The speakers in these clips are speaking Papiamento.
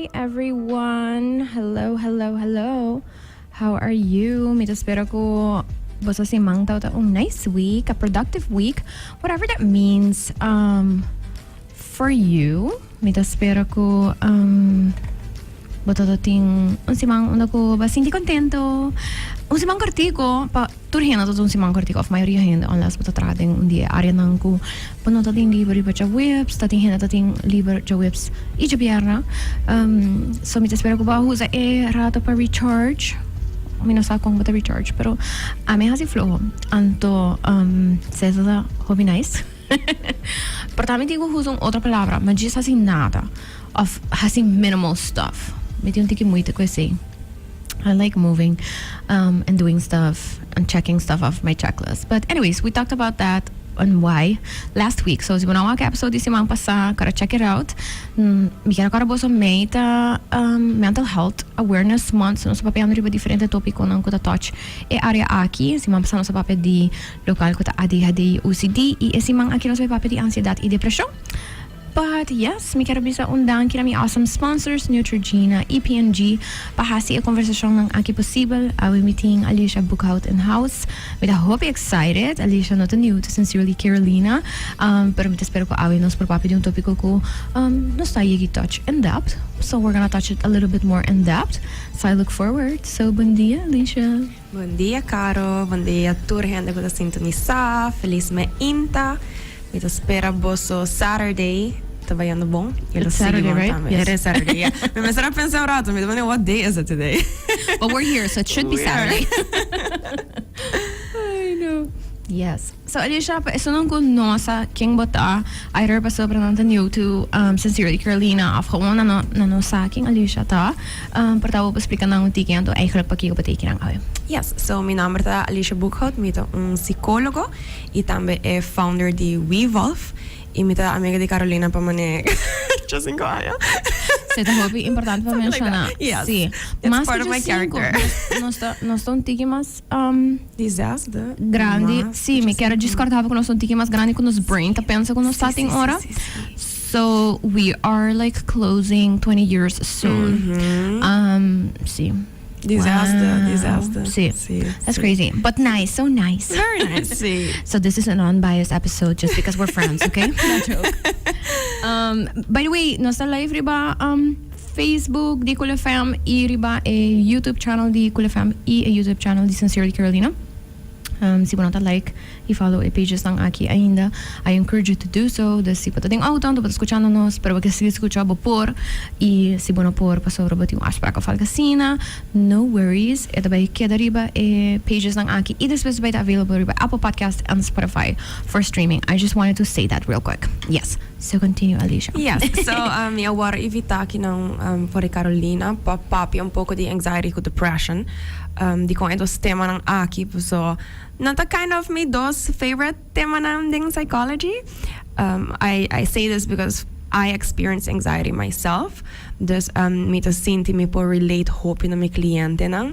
Hi everyone. Hello, hello, hello. How are you? Mi ta spera ku boso siman tabata un nice week, a productive week, whatever that means for you. Mi ta spera ku bo tabata tin un siman unda ku bo a sinti kontento. Un siman kortiko pa tur hende ta un siman kortiko òf mayoria hende unless bo ta traha den un di e areanan ku bo no ta tin liber riba djaweps. Ta tin hende ta tin liber djaweps i djabièrnè. So mi ta spera ku bo a usa e rato pa recharge. Mi no sa kon bo ta recharge pero ami a hasi floho. Anto esei ta hopi nice. Por ta mi tin ku usa un otro palabra, ma djis hasi nada of hasi minimal stuff. Mi tin un tiki moeite ku esei. I like moving and doing stuff and checking stuff off my checklist. But anyways, we talked about that and why last week. So si bo no a wak e episode di siman pasá, kora check it out. Mi kier a kòrda boso mei ta Mental Health Awareness Month. Nos a papiando riba diferente tópikonan ku ta touch e área aki. Siman pasá nos a papia di Local cu ta ADHD y OCD y e siman aki nos bay papia di ansiedad y depresion. But yes, mi kier a bisa un danki na mi awesome sponsors Neutrogena y P&G pa haci e conversacionnan aki posibel. Awe mi tin Alicia Boekhout in house. Mi ta hopi excited. Alicia no ta new to Sincerely Carolina, pero mi ta spera cu awe nos por papia di un topico cu nos ta yegi touch in depth. So we're gonna touch it a little bit more in depth. So I look forward. So bon dia, Alicia. Bon dia Caro, bon dia tur hende ku ta sintonisá, felis meinta, mi ta spera boso Saturday ta bayando bon y lo It's sigui Saturday, bon right? tambe. Yes. It is Saturday, yeah. Mi mester a pensa un rato, mi ta pone what day is it today? But we're here, so it should be We are. Saturday. I know. Yes. So Alicia, pa esunnan ku no sa ken bo ta, either pasobra nan ta new to Sincerely Carolina of gewoon nan no nan no sa ken Alicia ta, por ta bo por splika nan un tiki anto eigenlijk pakiko bo ta kinan awe. Yes, so mi nomber ta Alicia Boekhout, mi ta un psicologo y tambe e founder di WeVolve y mi ta amiga di Carolina pa mane 5 aña. Si, ta hopi importante pa Something like menciona. that. Yes. Si. It's Mas part ku of my 5, character. nos ta un tiki mas Disaster. Grandi. Mas Sí, mi kier djis corta ku nos un tiki mas grandi ku nos brain ta pensa ku nos ta tin ora. Sí, sí, sí. So we are like closing 20 years soon. Sí. Disaster, Wow. disaster. Sí. Sí, That's sí. crazy. But nice, so nice. Very nice, sí. So this is an unbiased episode just because we're friends, okay? No joke. By the way, nos ta live riba Facebook di Cool FM y riba e YouTube channel di Cool FM y e YouTube channel di Sincerely Carolina. Si bo no ta like y follow e pagesnan aki ainda, I encourage you to do so. Dus si bo ta den auto anto bo ta scuchando nos, pero bo ke sigui scucha bo por. Y si bo no por pasobra bo tin un afspraak of algo asina, no worries, e ta bay keda riba e pagesnan aki y despues ta bay ta available riba Apple Podcast and Spotify for streaming. I just wanted to say that real quick. Yes. So continue, Alicia. Yes, so mi a wòrdu invitá akinan for di Carolina pa papia un poko di anxiety ku depression. Dikon e dos temanan aki? Paso nan ta kind of mi dos favorite temanan den psychology. I say this because I experience anxiety myself, dus mi ta sinti mi por relate hopi na mi klientenan.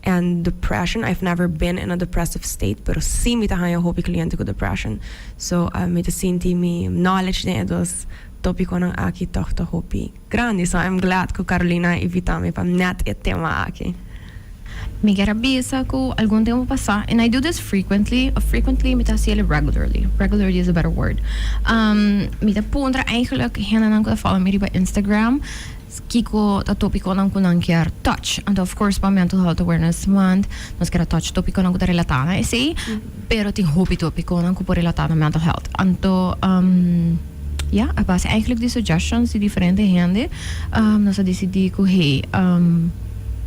And depression, I've never been in a depressive state, pero sí mi ta haña hopi cliente cu depression. So mi ta sinti mi knowledge den e dos topiconan aki toch ta hopi grandi. So I'm glad cu Carolina a invita mi pa net e tema aki. Mi kier a bisa cu algun tempo pasa, and I do this frequently, of frequently mi ta haci el regularly, regularly is a better word, mi ta puntra eigenlijk hendenan cu ta follow mi riba Instagram, Kiko ta topikonan ku nan kier touch? Anto of course pa Mental Health Awareness Month nos kier a touch topikonan ku ta relatá na esei, pero tin hopi topikonan ku por relatá na mental health. Anto ya, a base eigenlijk di suggestions di diferente hende nos a disidí ku hey,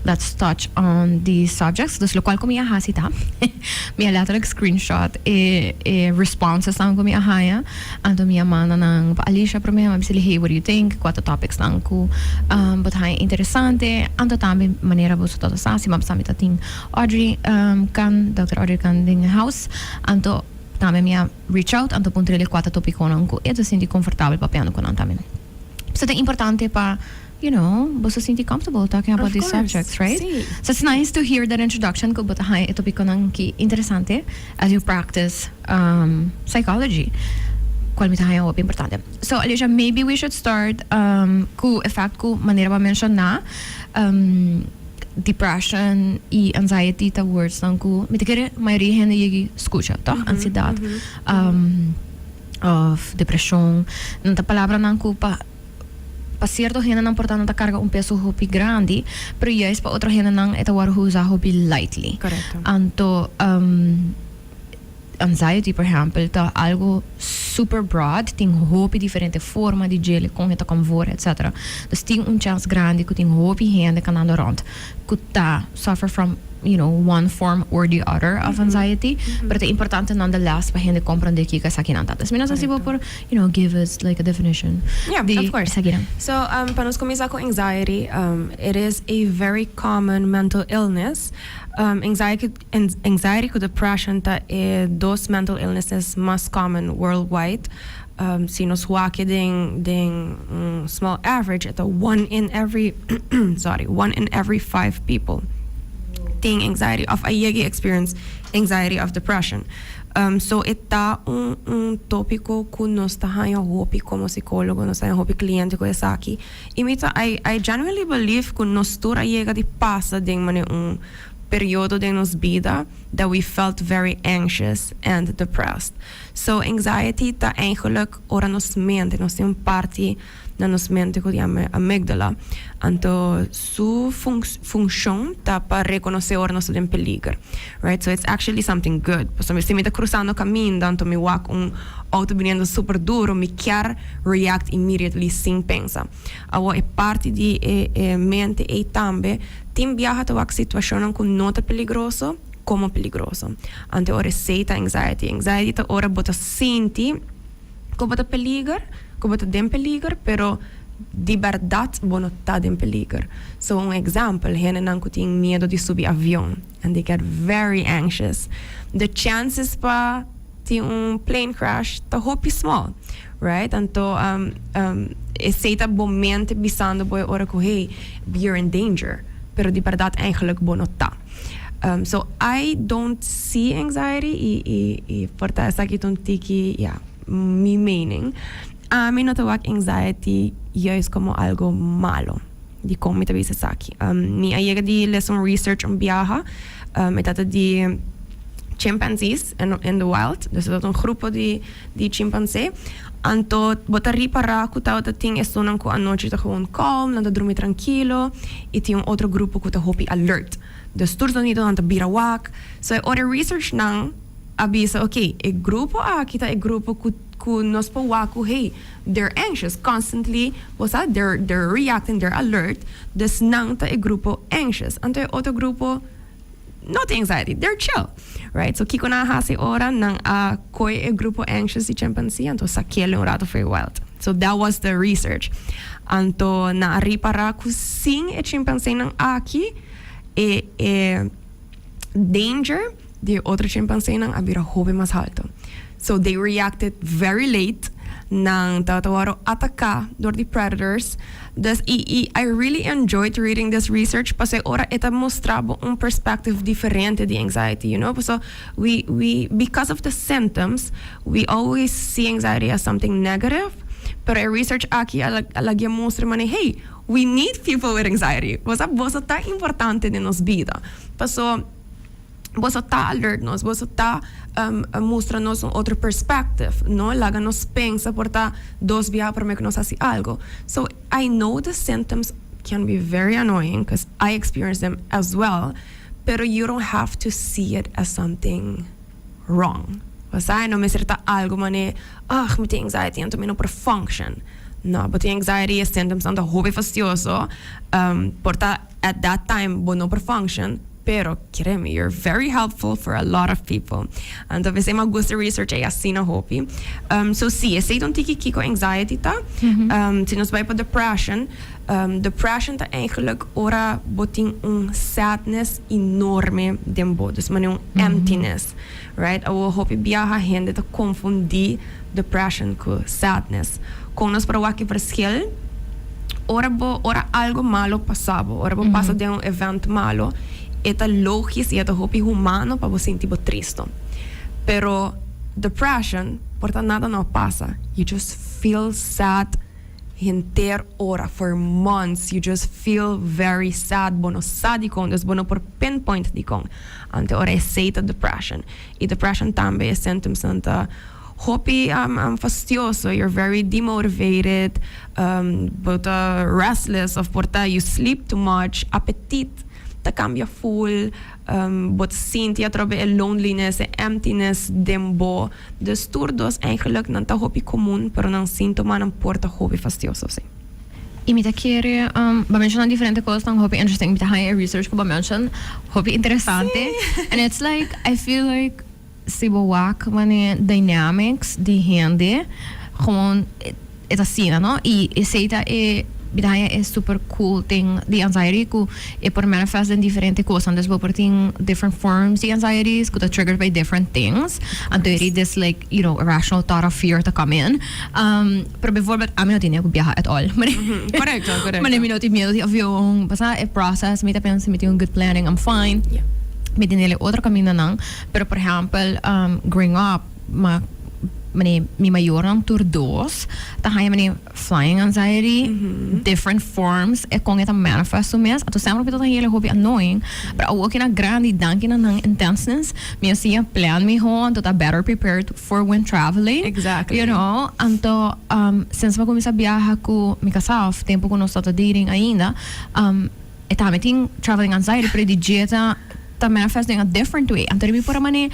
let's touch on these subjects. Dus lokual ku mi a hasi ta mi a letterlijk screenshot e e responsesnan ku mi a haña. Anto mi a manda nan pa Alicia prome, mi a bis'e hey, what do you think, kua ta topicsnan ku bo ta haña interesante. Anto tambe manera boso ta sa si mapsa mi ta tin Audrey Kan, Dòkter Audrey Kan den e house. Anto tambe mi a reach out anto puntr'e kua ta topiconan ku e ta sinti comfortabel papiando ku nan tambe. So ta importante pa you know boso sinti comfortable talking about these subjects, right? So it's nice to hear that introduction ku bo ta haña e topiconan ki interesante as you practice psychology. Cual mi ta haña hopi importante. So Alicia, maybe we should start um, cu e fact cu manera bo a menciona, um, depression y anxiety ta words nan cu mi ta kere mayoria hende yegi scucha, toch? Ansiedad um, of depresion. Nan ta palabranan cu pa pa cierto hendenan por ta nan ta carga un peso hopi grandi, pero juist pa otro hendenan e ta worde usa hopi lightly. Correcto. Anto um, anxiety por ehempel ta algo super broad, tin hopi diferente forma di djele, con e ta come voor, etc. Dus tin un chance grandi cu tin hopi hende canando rond cu ta suffer from one form or the other of anxiety, pero ta importante nonetheless pa hende comprende kico esakinan ta. Dus mi no sa si bo por give us like a definition Yeah, di of course. esakinan. So, pa nos cuminsa cu anxiety, it is a very common mental illness. Anxiety Anxiety cu depression ta e dos mental illnesses mas common worldwide. Si nos wak den den un small average e ta one in every sorry one in every five people tin anxiety of a yega experience anxiety of depression. So e ta un un topico cu nos ta haña hopi como psicologo, nos ta haña hopi cliente cu esaki y mi ta I I genuinely believe cu nos tur a yega di pasa den manera un periodo den nos bida that we felt very anxious and depressed. So anxiety ta eigenlijk ora nos mente, nos tin un parti na nos mente cu yama amygdala, anto su funcion ta pa reconoce ora nos ta den peliger, right? So it's actually something good. Pasobra si mi ta cruzando caminda anto mi wak un auto biniendo super duro, mi kier react immediately sin pensa. Awor e parti di e mente ei tambe tin biaha ta wak situashonnan ku no ta peligroso komo peligroso. Anto ora esei ta anxiety. Anxiety ta ora bo ta sinti ku bo ta peliger, ku bo ta den peliger, pero di bèrdat bo no ta den peliger. So un example, hendenan ku tin miedu di subi avion and they get very anxious, the chances pa tin un plane crash ta hopi small, right? Anto esey ta bo mente bisando bo e ora cu hey, you're in danger, pero di berdad eigenlijk bo no ta. So I don't see anxiety y y y por ta esaki ta un tiki, ya, mi mening. Ami no ta wak anxiety juist como algo malo. Dicon mi ta bisa esaki? Mi a yega di lesa un research un biaha, e tata di chimpanzees in the wild, dus e tabata un grupo di di chimpansé, anto bo ta ripara cu tabata tin esunnan cu anochi ta gewoon calm, nan ta drumi trankilo, y tin un otro grupo cu ta hopi alert, dus tur zonido nan ta bira wak, so e ora e researchnan a bisa ok, e grupo aki ta e grupo cu cu nos por wak cu hey, they're anxious constantly, bo sa, they're they're reacting, they're alert, dus nan ta e grupo anxious, anto e otro grupo no tin anxiety, they're chill, right? So kiko nan a hasi ora nan a koe e grupo anxious di chimpanzee anto sake'le un rato for e wild. So that was the research. Anto nan a ripara ku sin e chimpanzeenan aki e e danger di e otro chimpanzeenan a bira hopi mas halto. So they reacted very late, nan tabata wòrdu ataká dor di predators. Dus i i I really enjoyed reading this research pasobra e ora e ta mustra bo un perspective diferente di anxiety, you know. Pasobra we we because of the symptoms we always see anxiety as something negative, pero e research aki a a lagu'e mustra manera hey, we need people with anxiety. Bo sa boso ta importante den nos bida pasobra. Boso ta alert nos, boso ta mustra nos un otro perspective, no? Laga nos pensa por ta dos biaha prome cu nos haci algo. So, I know the symptoms can be very annoying, cause I experience them as well, pero you don't have to see it as something wrong. Bo sa, no mester ta algo mane, ugh, mi tin anxiety anto mi no por function. No, bo tin anxiety, e symptoms nan ta hopi fastioso, por ta at that time bo no por function, Pero, kere mi, you're very helpful for a lot of people. Anto p'esei mi a gusta research ei asina hopi. So si, esei ta un tiki kiko anxiety ta. Si nos bai pa depression, depression ta eigenlijk ora bo tin un sadness enorme den bo. Dus manera un emptiness, right? Awor hopi biaha hende ta konfundi depression ku sadness. Kon nos por a wak e verschil? Ora bo, ora algo malo pasa bo, ora bo pasa den un event malo, e ta logis i e ta hopi humano pa bo sinti bo tristo. Pero. Depression, por ta nada no pasa. You just feel sad henter ora for months. You just feel very sad. Bo no sa dikon, dus bo no por pinpoint dikon. Anto ora esei ta depression. I depression tambe e symptomsnan ta hopi fastioso. You're very demotivated, bo ta restless of por ta you sleep too much, apetit ta cambia full, bo ta sinti atrobe e loneliness, e emptiness den bo. Dus tur dos eigenlijk nan ta hopi comun, pero nan sintomanan por ta hopi fastioso, si. I mi ta kere, bo a menciona diferente cosnan hopi interesting, mi ta haña e research cu bo a mention hopi interesante. And it's like, I feel like si bo wak mane dynamics di hende, gewoon e ta asina, no? I esey ta e, mi ta haña e super cool thing di anxiety cu e por manifest den diferente cosnan. Dus bo por tin different forms di anxieties cu ta triggered by different things. Anto e this like, you know, irrational thought of fear ta come in. Pero bijvoorbeeld, ami no tin miedo cu biaha at all. Correcto, correcto. Mane mi no tin miedo di avion. Pasa e process, mi ta pensa mi tin un good planning, I'm fine. Mi tin e otro camindanan. Pero por ehempel, growing up, ma mane mi mayornan tur dos ta haña mane flying anxiety, different forms, e con e ta manifest su mes. Anto semper mi ta haña hopi annoying. Pero awor ki na grandi, danki na nan intenseness, mi a siña plan miho, anto ta better prepared for when traveling. You know, anto since mi a cuminsa biaha cu mi casa of tempo cu nos ta dating ainda, e tambe tin traveling anxiety, pero di dje ta ta manifest den a different way. Anto mi por a mane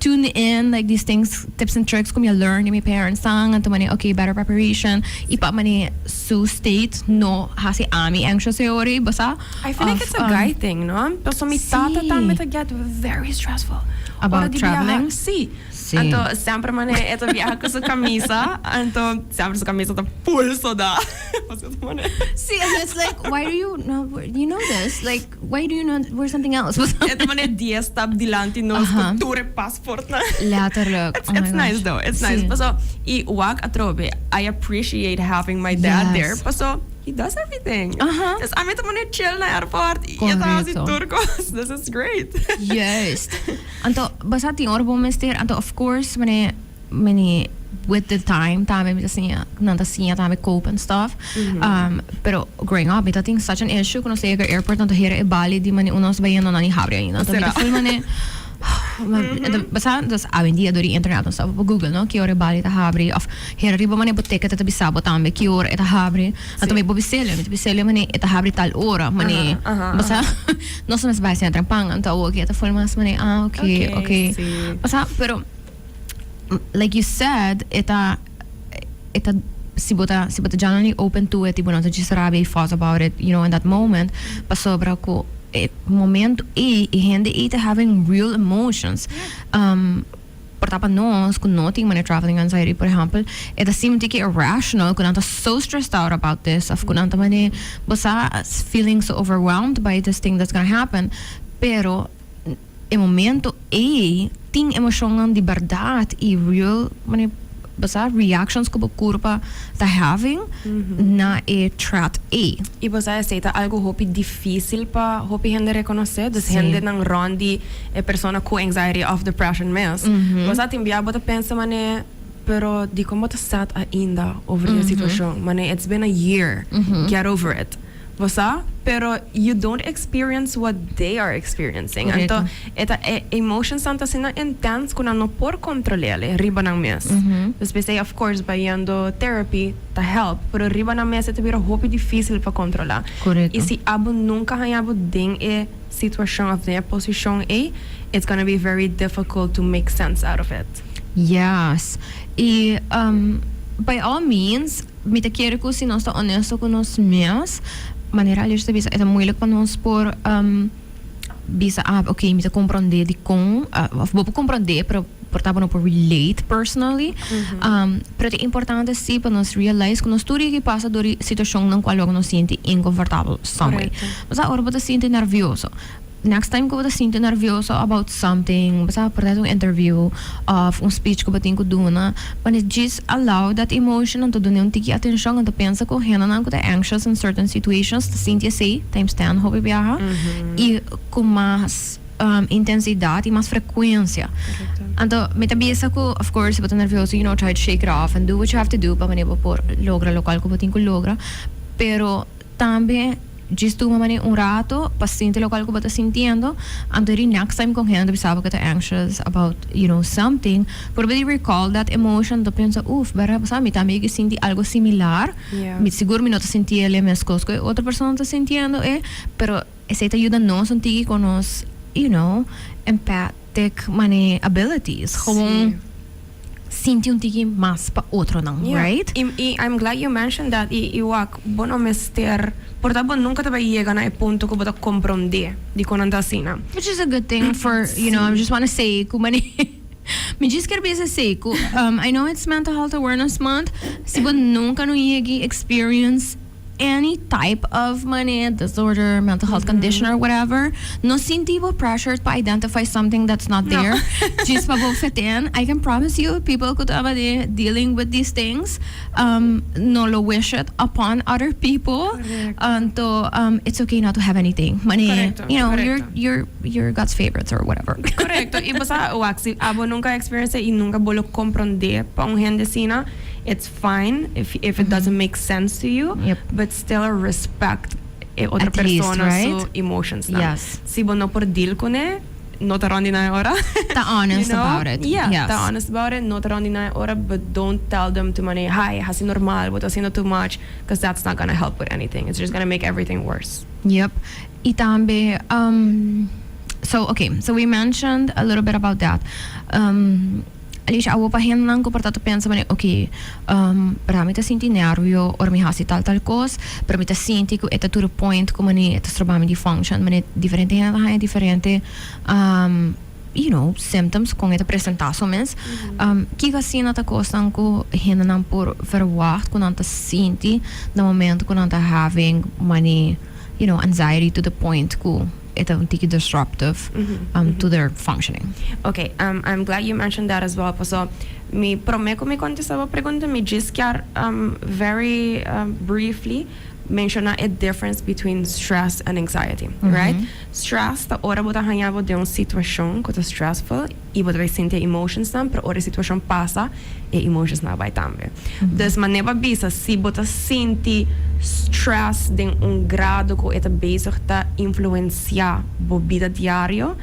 tune in like these things, tips and tricks cu mi a learn di mi parents nan, anto mane okay, better preparation, y pa mane su state no haci ami anxious e ora, bo sa? I feel like it's a guy thing, no? Pasobra mi tata tambe ta get very stressful. About traveling? Si. Anto semper mane e ta biaha cu su camisa, anto semper su camisa ta full soda. Si, and it's like, why do you not wear, you know this, like, why do you not wear something else? E ta mane dies stap dilanti nos cu tur e paspoortnan. Letterlijk. It's, it's nice though, it's nice. Paso, y wak atrobe, I appreciate having my dad there, paso he does everything. Dus ami ta mane chill na airport y e ta haci tur cos, this is great. Juist. Anto, bo sa tin ora bo mester, anto of course mane, mane with the time tambe mi ta siña, nan ta siña tambe cope and stuff. Pero growing up mi ta tin such an issue cu nos ta yega airport nan ta hera e bali di mane uno nos bayendo nan ni habri ainda. Anto mi ta full mane, bo sa, dus awendia door di internet nos ta por google no ki ora e bali ta habri of hera riba mane bo ticket e ta bisa bo tambe ki ora e ta habri. Anto mi por bis'el, mi ta bis'el mane e ta habri tal ora, mane bo sa. Nos mester bai asina trempan, anto awor ki e ta full mas mane ah ok ok bo sa pero like you said e ta e ta si bo ta si bo ta genuinely open to it y bo no ta djis rabia y fuss about it you know in that moment pasobra cu e momento ey e hende ey ta having real emotions. Por ta pa nos cu no tin manera traveling anxiety por ehempel, e ta sinti ki irrational cu nan ta so stressed out about this of cu nan ta mane bo sa feeling so overwhelmed by this thing that's gonna happen, pero e momento ey tin emocionnan di berdad y real mane bo sa reactions cu bo curpa ta having na e threat ey. Y bo sa esey ta algo hopi dificil pa hopi hende reconoce, dus hendenan rond di e persona cu anxiety of depression mes. Bo sa tin bia bo ta pensa mane, pero dicon bo ta sad ainda over di e situacion? Mane it's been a year, get over it. Bo sa? Pero you don't experience what they are experiencing. Anto e ta e emotionsnan ta asina intens cu nan no por control'el riba nan mes. Dus p'esey of course bayendo therapy ta help, pero riba nan mes e ta bira hopi dificil pa controla. Y si abo nunca haña bo den e situacion of den e posicion ey, it's gonna be very difficult to make sense out of it. Yes. Y by all means, mi ta kere cu si nos ta honesto cu nos mes, manera Alicia ta bisa, e ta moeilijk pa nos por bisa, ah, ok, mi ta comprende dicon, of bo por comprende, pero por ta bo no por relate personally. Pero ta importante si pa nos realize cu nos tur yega pasa door di situacionnan cual lo nos sinti incomfortabel some way. Osea, ora bo ta sinti nervioso, next time cu bo ta sinti nervioso about something, bo sa por ta un interview of un speech cu bo tin cu duna, mane djis allow that emotion, anto duna un tiki atencion, anto pensa cu hendenan cu ta anxious in certain situations ta sinti esey times ten hopi biaha y cu mas. Intensidad y mas frecuencia. Anto mi ta bisa cu of course si bo ta nervioso try to shake it off and do what you have to do pa manera bo por logra locual cu bo tin cu logra, pero tambe djis tuma manera un rato pa sinti locual cu bo ta sintiendo, anto di next time cu un hende bisa bo cu ta anxious about something por di recall that emotion anto pensa, uf, bera bo sa mi tambe yega sinti algo similar, mi sigur mi no ta sinti el e mescos cu e otro persona ta sintiendo e, pero esei ta yuda nos un tiki con nos, empathic mane abilities. Gewoon sinti un tiki mas pa otronan, right? Y I'm glad you mentioned that. Y wak, bo no mester, por ta bo nunca ta bay yega na e punto cu bo ta comprende di con nan ta asina. Which is a good thing for, I just wanna say cu mane, mi djis kier bisa esei cu, I know it's Mental Health Awareness Month, si bo nunca no yegi experience any type of mane disorder, mental health condition or whatever, no sinti bo pressured pa identify something that's not there. Djis pa bo fit in. I can promise you, people cu ta mane dealing with these things, no lo wish it upon other people. Anto, it's okay not to have anything. Mane, you're God's favorites or whatever. Correcto. Y bo sa, wak, si abo nunca experience y nunca bo lo comprende pa un hende asina, it's fine if it doesn't make sense to you, but still respect e otro At least, persona right? su emotions nan. Si bo no por deal con e, no ta rond di nan e ora. Ta honest You know? About it. Yeah, ta honest about it, no ta rond di nan e ora, but don't tell them to mane, "Hi, hasi normal, bo ta haciendo too much," because that's not gonna help with anything. It's just gonna make everything worse. Yep. Y tambe, so okay, so we mentioned a little bit about that. Alicia, awo pa hendenan ku por ta ta pensa manera, ok, pero mi ta sinti nervio ora mi hasi tal tal kos, pero mi ta sinti ku e ta to the point ku manera e ta stroba mi di function, manera diferente hende ta haña diferente symptoms kon e ta presenta su mes. Kiko asina ta kosnan ku hendenan por verwacht ku nan ta sinti na momento ku nan ta having mane anxiety to the point ku e ta un tiki disruptive to their functioning? Okay, I'm glad you mentioned that as well. Paso mi prome ku mi kontestá bo pregunta, mi djis kier very briefly menciona e difference between stress and anxiety, right? Stress ta ora bo ta haña bo den un situacion ku ta stressful i bo ta bai sinti e emotions nan, pero ora e situacion pasa, e emotions nan a bai tambe. Dus manera bo a bisa, si bo ta sinti stress den un grado ku e ta bezig ta influencia bo bida diario,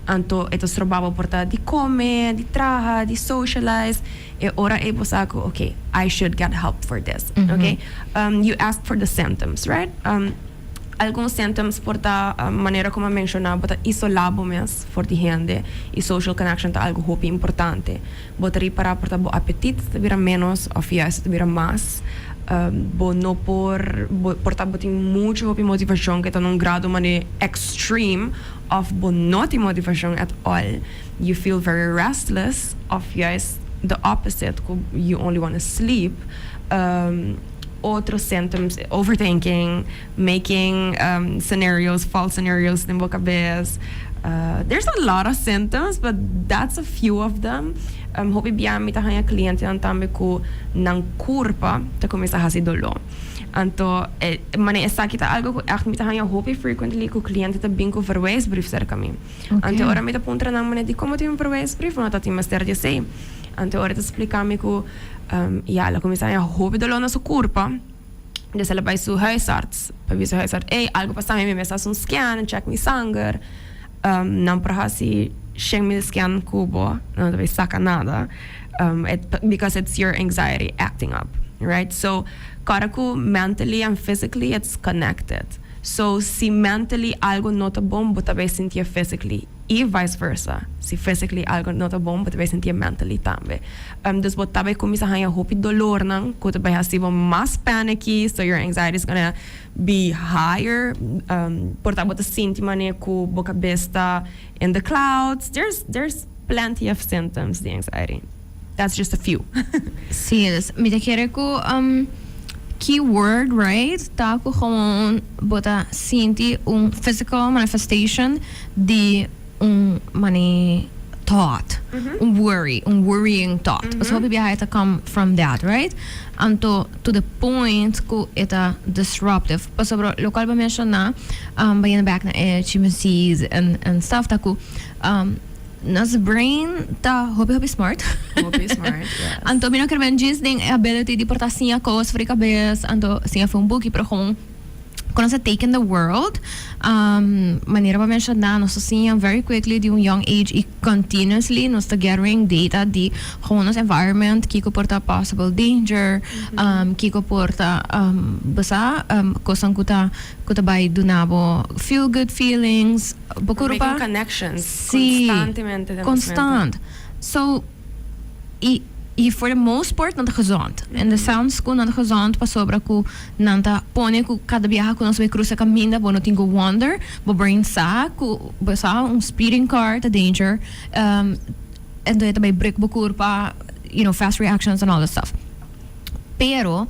anto e ta stroba bo por ta di come, di traha, di socialize, e ora ei bo sa ku okay, I should get help for this, okay? You asked for the symptoms, right? Algun symptoms por ta manera como a menciona, bo ta isola bo mes for di hende y social connection ta algo hopi importante. Bo ta ripara por ta bo apetit ta bira menos of juist ta bira mas. Bo no por, bo por ta bo tin mucho hopi motivacion ke ta na un grado mane extreme of bo no tin motivacion at all. You feel very restless of juist the opposite, ku you only wanna sleep. Otro symptoms, overthinking, making scenarios, false scenarios den bo cabes. There's a lot of symptoms, but that's a few of them. Hopi bia mi ta haña clientenan tambe cu nan curpa ta cuminsa haci dolor. Anto, mane esaki ta algo cu echt mi ta haña hopi frequently, cu cliente ta bin cu verwijsbrief cerca mi. Anto ora mi ta puntra nan mane, "Di como tin un verwijsbrief? Bo no ta tin mester di esey." Anto ora e ta splica mi cu ya, el a cuminsa haña hopi dolor na su curpa. Dus el a bay su huisarts pa bisa su huisarts, "Ey, algo pasa mi, mi mester haci un scan, check mi sanger." Nan por haci 100,000 scan cu bo, nan no ta bay saca nada. Because it's your anxiety acting up, right? So, corda cu mentally and physically it's connected. So, si mentally algo no ta bon, bo ta bay sintié physically. Y vice versa. Si physically algo no ta bon, bo ta bay sintié mentally tambe. Dus bo ta bay cuminsa haña hopi dolornan cu ta bay haci bo mas panicky, so your anxiety is gonna be higher. Por ta bo ta sinti manera cu bo cabes ta in the clouds. There's plenty of symptoms di anxiety. That's just a few. Sí, dus mi ta kere cu key word, right, ta cu gewoon bo ta sinti un physical manifestation di un mane thought. Un worry, un worrying thought. Pasobra hopi biaha e ta come from that, right? Anto to the point ku e ta disruptive. Pasobra lokual bo a menshoná, bayendo back na e chimpanzees and stuff ta ku nos brain ta hopi hopi smart. Hopi smart, yes. Anto mi no ker men djis den e ability di por ta siña kos for di kabes, anto siña for un buki, pero gewoon Cu nos a take in the world, manera bo a menciona, nos ta siña very quickly di un young age y continuously nos ta gathering data di gewoon nos environment, kico por ta possible danger, kico por ta, bo sa, cosnan cu ta, cu ta bay duna bo feel good feelings, bo We're curpa. making connections Sí, constantemente den nos mente. constant. So, y y for the most part nan ta gezond. In the sense cu nan ta gezond pasobra cu nan ta pone cu cada biaha cu nos bay cruza caminda bo no tin cu wonder, bo brain sa cu bo sa un speeding car ta danger, enton e ta bay break bo curpa, you know, fast reactions and all that stuff. Pero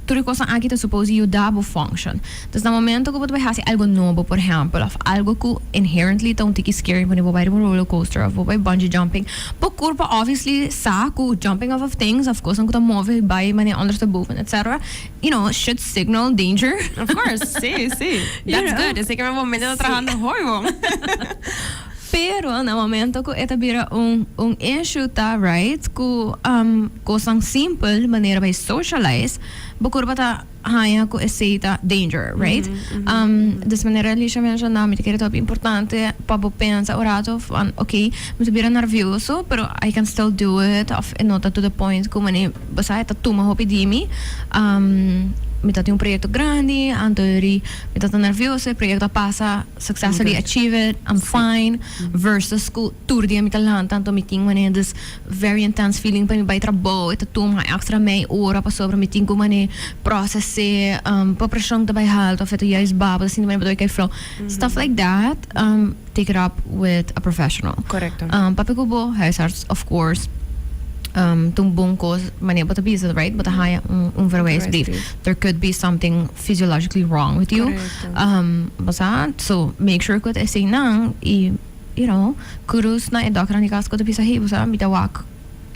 tur e kosnan aki ta suppose yuda bo function. Dus na momento ku bo ta bai hasi algo nobo, por ehèmpel, òf algo ku inherently ta un tiki scary, wanneer bo bai riba un roller coaster òf bo bai bungee jumping, bo kurpa obviously sa ku jumping off of things òf kosnan ku ta move bai manera ondersteboven etcetera, you know, should signal danger. Of course, si, si. That's good. Esei ke bo mente ta trahando hopi bon. Pero na momento ku e ta bira un un issue ta right ku kosnan simpel manera bai socialize bo kurpa ta haña ku esei ta danger right. Des manera Alicia menshoná mi ta kere ta hopi importante pa bo pensa un rato van ok mi ta bira nervioso pero I can still do it of e no ta to the point ku mane bo sa e ta tuma hopi di mi. Mi ta tin un proyecto grandi anto mi ta ta nervioso e proyecto a pasa successfully achieve it, I'm fine, versus cu tur dia mi ta lanta anto mi tin mane this very intense feeling pa mi bay trabou, e ta tuma extra mei ora pasobra mi tin cu mane procese, bo presion ta bay halto of e ta juist baho, bo ta sinti mane bo ta bay cay flou, stuff like that, take it up with a professional. Correcto. Papia cu bo huisarts of course, ta un bon cos, mane bo ta bisa, right, bo ta haya un verwijsbrief, there could be something physiologically wrong with you. Bo sa, so make sure cu ta eseinan y you know, kudos na e dokternan di cas cu ta bisa hey bo sa mi ta wak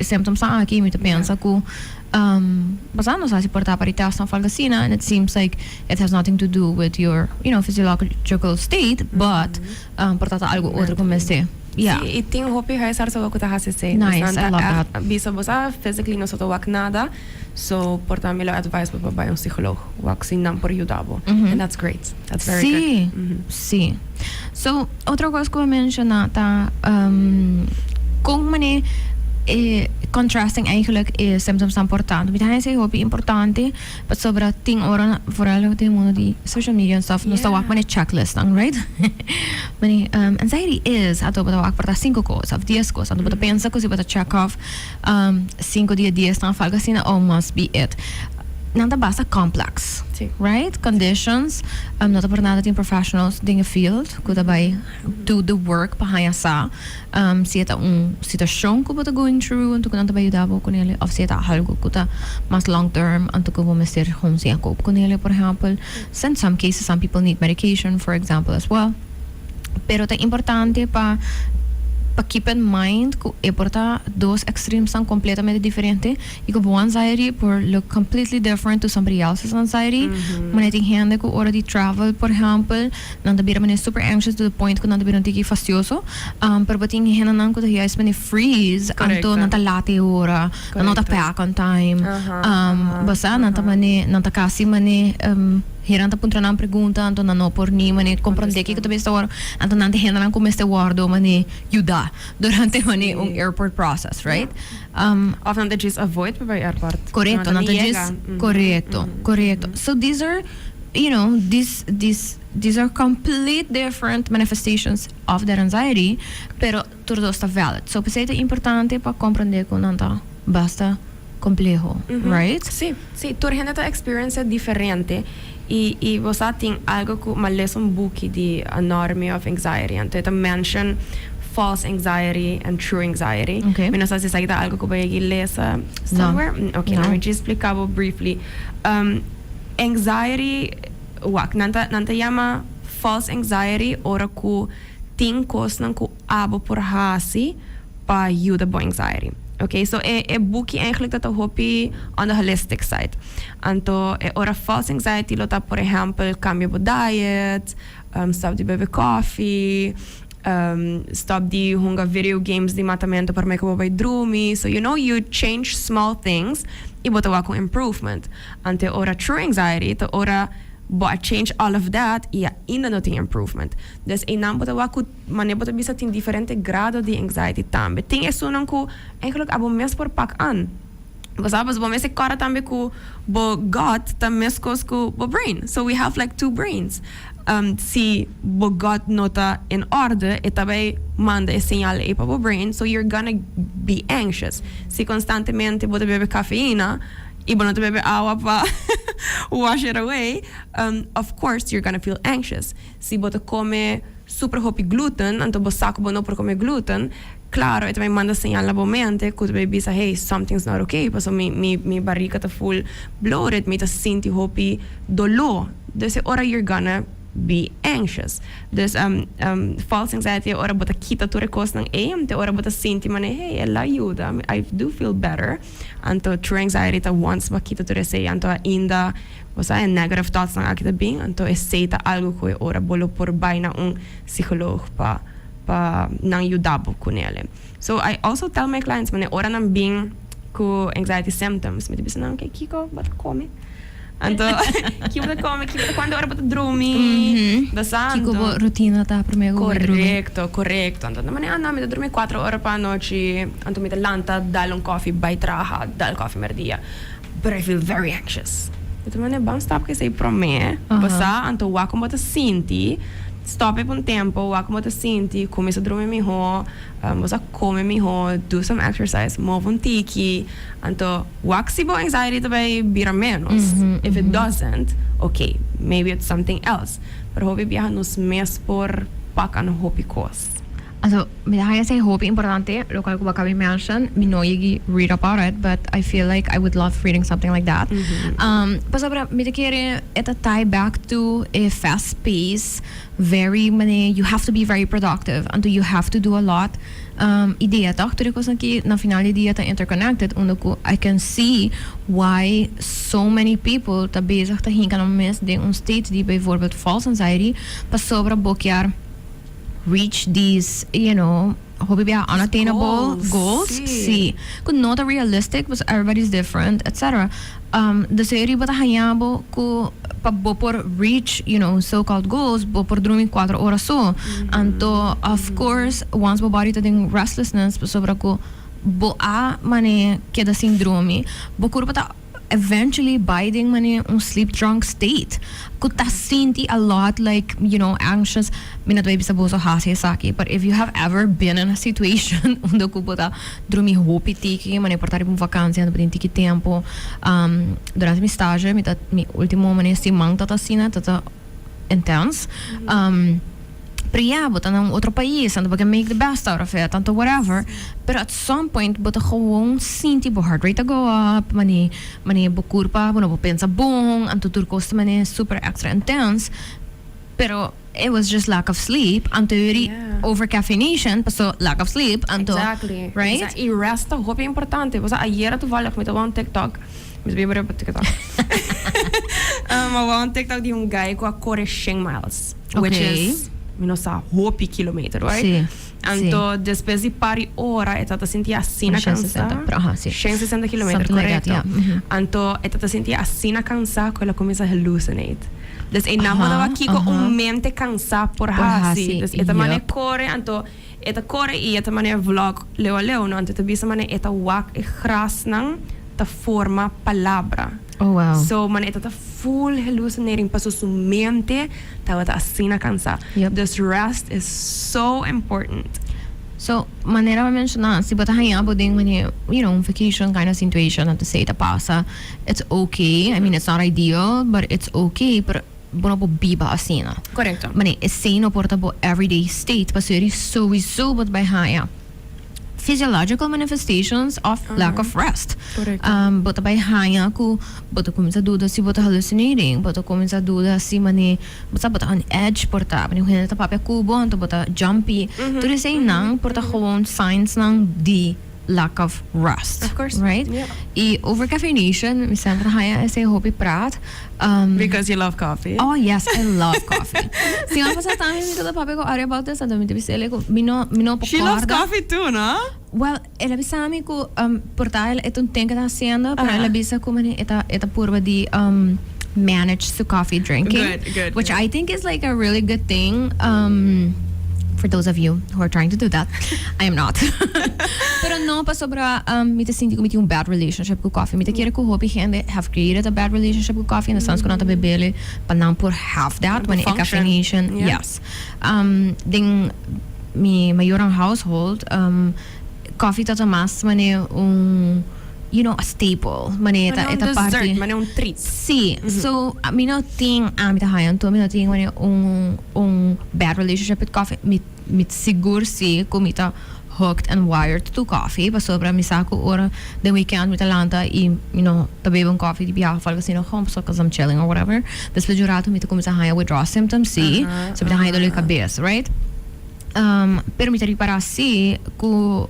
e symptomsnan aki, mi ta pensa cu bo sa nos a haci por ta pa di testnan of algo asina and it seems like it has nothing to do with your you know physiological state but por ta ta algo otro cu mester. Yeah. Sí, y tin hopi huisartsen cu ta haci esey. Nice, I love that. Bisa bo sa physically no sa ta wak nada. So por ta mi lo advise bo pa bai un psicoloog wak si nan por yuda bo. And that's great. That's very Sí, good. sí. So otro cos cu bo menciona ta con mane e contrasting eigenlijk e symptoms nan por ta. Mi ta haña esey hopi importante pasobra tin ora vooral den mundo di social media en stuff nos ta wak mane checklist nan, right? Mane anxiety is, anto bo ta wak por ta cinco cos of dies cos. Anto bo ta pensa cu si bo ta check off Cinco dia dies nan falta asina oh must be it. Nan ta basta complex. Sí. Right? Conditions. No ta por nada tin professionals den e field cu ta bay do the work pa haya sa si e ta un situacion cu bo ta going through anto cu nan ta bay yuda bo cu nele of si e ta algo cu ta mas long term anto cu bo mester gewoon siña cope cu nele por ehempel. In some cases some people need medication for example as well. Pero ta importante pa pa keep in mind cu e por ta dos extremesnan completamente diferente y cu bo anxiety por look completely different to somebody else's anxiety. Manera tin hende cu ora di travel por ehempel nan ta bira manera super anxious to the point cu nan ta bira un tiki fastioso. Pero bo tin hendenan cu ta juist manera freeze anto nan ta laat e ora, nan no ta pack on time. Bo sa nan ta manera nan ta casi manera. Heren ta puntra nan pregunta, anto nan no por ni mane comprende kiko ta mester wòrdu, anto nan ta hendenan ku mester wòrdu mane yuda durante mane un airport process, right? Of nan ta djis avoid pa bai airport. Korekto, nan ta djis, korekto, korekto. So these are, you know, these, these, these are complete different manifestations of that anxiety, pero tur dos ta valid. So p'esei ta importante pa comprende ku nan ta basta compleho, right? Sí, sí. Tur hende ta experiencia diferente y y bo sa tin algo cu m'a lesa un buki di Anatomy of Anxiety anto e ta mention false anxiety and true anxiety. Okay. Mi no sa si esaki ta algo cu bo yegi lesa somewhere. No. Ok, No. let me just splica bo briefly. Anxiety, wak, nan ta nan ta yama false anxiety ora cu tin cosnan cu abo por haci. Pa yuda bo anxiety. Ok, so e buki eigenlijk ta hopi on the holistic side. Anto e ora false anxiety lo ta, por ehempel, cambia bo diet, stop di bebe koffie, stop di hunga video games di matamento prome cu bo bay drumi. So you change small things y bo ta wak un improvement. Anto e ora true anxiety ta ora bo a change all of that y ainda no tin improvement. Dus einan bo ta wak cu mane bo ta bisa tin diferente grado di anxiety tambe. Tin esunnan cu eigenlijk abo mes por pak aan. Bo sa, bo mes e cora tambe cu bo gut ta mescos cu bo brain. So we have like two brains. Si bo gut no ta in orde, e ta bay manda e señal ey pa bo brain, so you're gonna be anxious. Si constantemente bo ta bebe cafeína y bo no ta bebe awa pa wash it away, of course you're gonna feel anxious. Si bo ta come super hopi gluten, anto bo sa cu bo no por come gluten, claro, e ta bay manda señal na bo mente cu ta bay bisa, "Hey, something's not okay, paso mi barriga ta full bloated, mi ta sinti hopi dolor." Dus e ora you're gonna be anxious. Dus false anxiety, ora bo ta kita tur e cosnan ey, te ora bo ta sinti mane, "Hey, el a yuda, I do feel better." Anto true anxiety ta once bo kita tur esey, anto ainda bo sa e negative thoughts nan aki ta bin, anto esey ta algo cu e ora bo lo por bay na un psicoloog pa nan yuda bo cu nele. So I also tell my clients, mane ora nan bin cu anxiety symptoms, mi ta bisa nan, "Okay, kiko bo ta come? Anto kiko bo ta come, kiko cuanto ora bo ta drumi?" Bo sa? Kiko bo rutina ta prome cu bo drumi? Corecto. Anto nan mane, "Ah, no, mi ta drumi 4 ora pa anochi, anto mi ta lanta, dal un koffie, bay traha, dal koffie merdia. But I feel very anxious." Anto mane, "Ban stop cu esey prome." Bo sa, anto wak con bo ta sinti, stop e pa un tempo, wak con bo ta sinti, cuminsa drumi miho, bo sa, come miho, do some exercise, move un tiki, anto wak si bo anxiety ta bay bira menos. If it doesn't, okay, maybe it's something else. Pero hopi biaha nos mes por pak aan hopi cos. Also, mi ta haya esey hopi importante, loke cu bo a caba di mention. Mi no yegi read about it, but I feel like I would love reading something like that. Pasobra mi ta kere e ta tie back to a fast pace, very mane, you have to be very productive, anto you have to do a lot. Idea toch, tur cos aki na final di dia ta interconnected, unda cu I can see why so many people ta bezig ta hinka nan mes den un state di bijvoorbeeld false anxiety, pasobra bo kier reach these, hopi bia unattainable goals, goals, si, cu no ta realistic, because everybody's different, etc. Dus ey bo ta haya bo cu pa bo por reach, so-called goals, bo por drumi 4 ora so. Anto, of course, once bo body ta den restlessness, pasobra cu bo a mane keda sin drumi, bo curpa ta eventually bay den mane un sleep drunk state. Cu ta sinti a lot like, anxious. Mi no ta bisa boso hasi esaki, but if you have ever been in a situation unda cu bo ta drumi hopi tiki, mane por ta riba un vakantie, ando tin tiki tempo, durante mi stage, mi ta mi ultimo mane siman tata asina, tata intense. Pero yeah, bo ta na un otro pais, anto bo can make the best out of it, anto whatever. Pero at some point, bo ta gewoon sinti bo heart rate ta go up, mane bo curpa, bo no por pensa bon, anto tur cos ta mane super extra intense. Pero it was just lack of sleep, anto yuri over caffeination, paso lack of sleep, anto, right? Y rest ta hopi importante. O sea, ayera toevallig mi tawa un TikTok. Mi ta biba TikTok. Ma un TikTok di un guy cu a core 100 miles. Which is, mi no sa, hopi kilometer, right? Si. Anto, despues di par di ora, e tata sinti asina 160, cansa. Pero, aha, si. 160 kilometer, Something like that, corecto. yeah. Anto, e tata sinti asina cansa cu el a cuminsa hallucinate. Dus e namo aki cu un mente cansa por Por hasi. hasi, Dus e ta mane core, anto e ta core y e ta mane vlog leu a leu, no? Anto ta bisa mane e ta wak e grasnan ta forma palabra. Oh, wow. So mane e ta full hallucinating paso su mente tawata asina cansa. Dus rest is so important. So, manera mi a menciona, si bo ta haya bo den mane, un vacation kind of situation, anto esey ta pasa, it's okay. I mean, it's not ideal, but it's okay. Pero bo no por biba asina. Corecto. Mane, esey no por ta bo everyday state, paso eri sowieso bo ta bay haya. physiological manifestations of lack of rest. Correcto. Bo ta bay haya ku bo ta cuminsa duda si bo ta hallucinating, bo ta cuminsa duda si mane, bo sa, bo ta on edge por ta, mane hende ta papia ku bo, anto bo ta jumpy. Tur eseinan por ta gewoon signs nan di lack of rest. Of course. Right? Yeah. Y over caffeination, mi semper haya esei hopi praat. Because you love coffee. Oh yes, I love coffee. Siman pasá tambe mi tabata papia ku Ari about this, anto mi ta bisa el ku mi no por She loves corda. Coffee too, no? Well, el a bisa mi ku por ta e ta un thing ku ta hasiendo, pero el a bisa ku mane e ta purba di manage su coffee drinking. Good, good, Which good. I think is like a really good thing. For those of you who are trying to do that. I am not. Pero no pasobra mi ta sinti ku mi tin un bad relationship ku coffee. Mi ta kere ku hopi hende have created a bad relationship ku coffee in the sense ku nan ta bebele pa nan por have that Pa wanneer e function. Caffeination. Yes. Den mi mayornan household, coffee ta mas manera un a staple. Manera Manera un e ta dessert, parti. Manera un treat. Si. So, mi no tin, ami ta haya anto, mi no tin manera un bad relationship with coffee. Mi sigur si ku mi ta hooked and wired to coffee, pasobra mi sa ku ora den weekend mi ta lanta y ta bebe un coffee di biaha of algo asina, gewoon pasobra 'cause I'm chilling or whatever. Despues di un rato mi ta cuminsa haya withdrawal symptoms, si. So mi ta haya dolor di cabes, right? Pero mi ta ripara si ku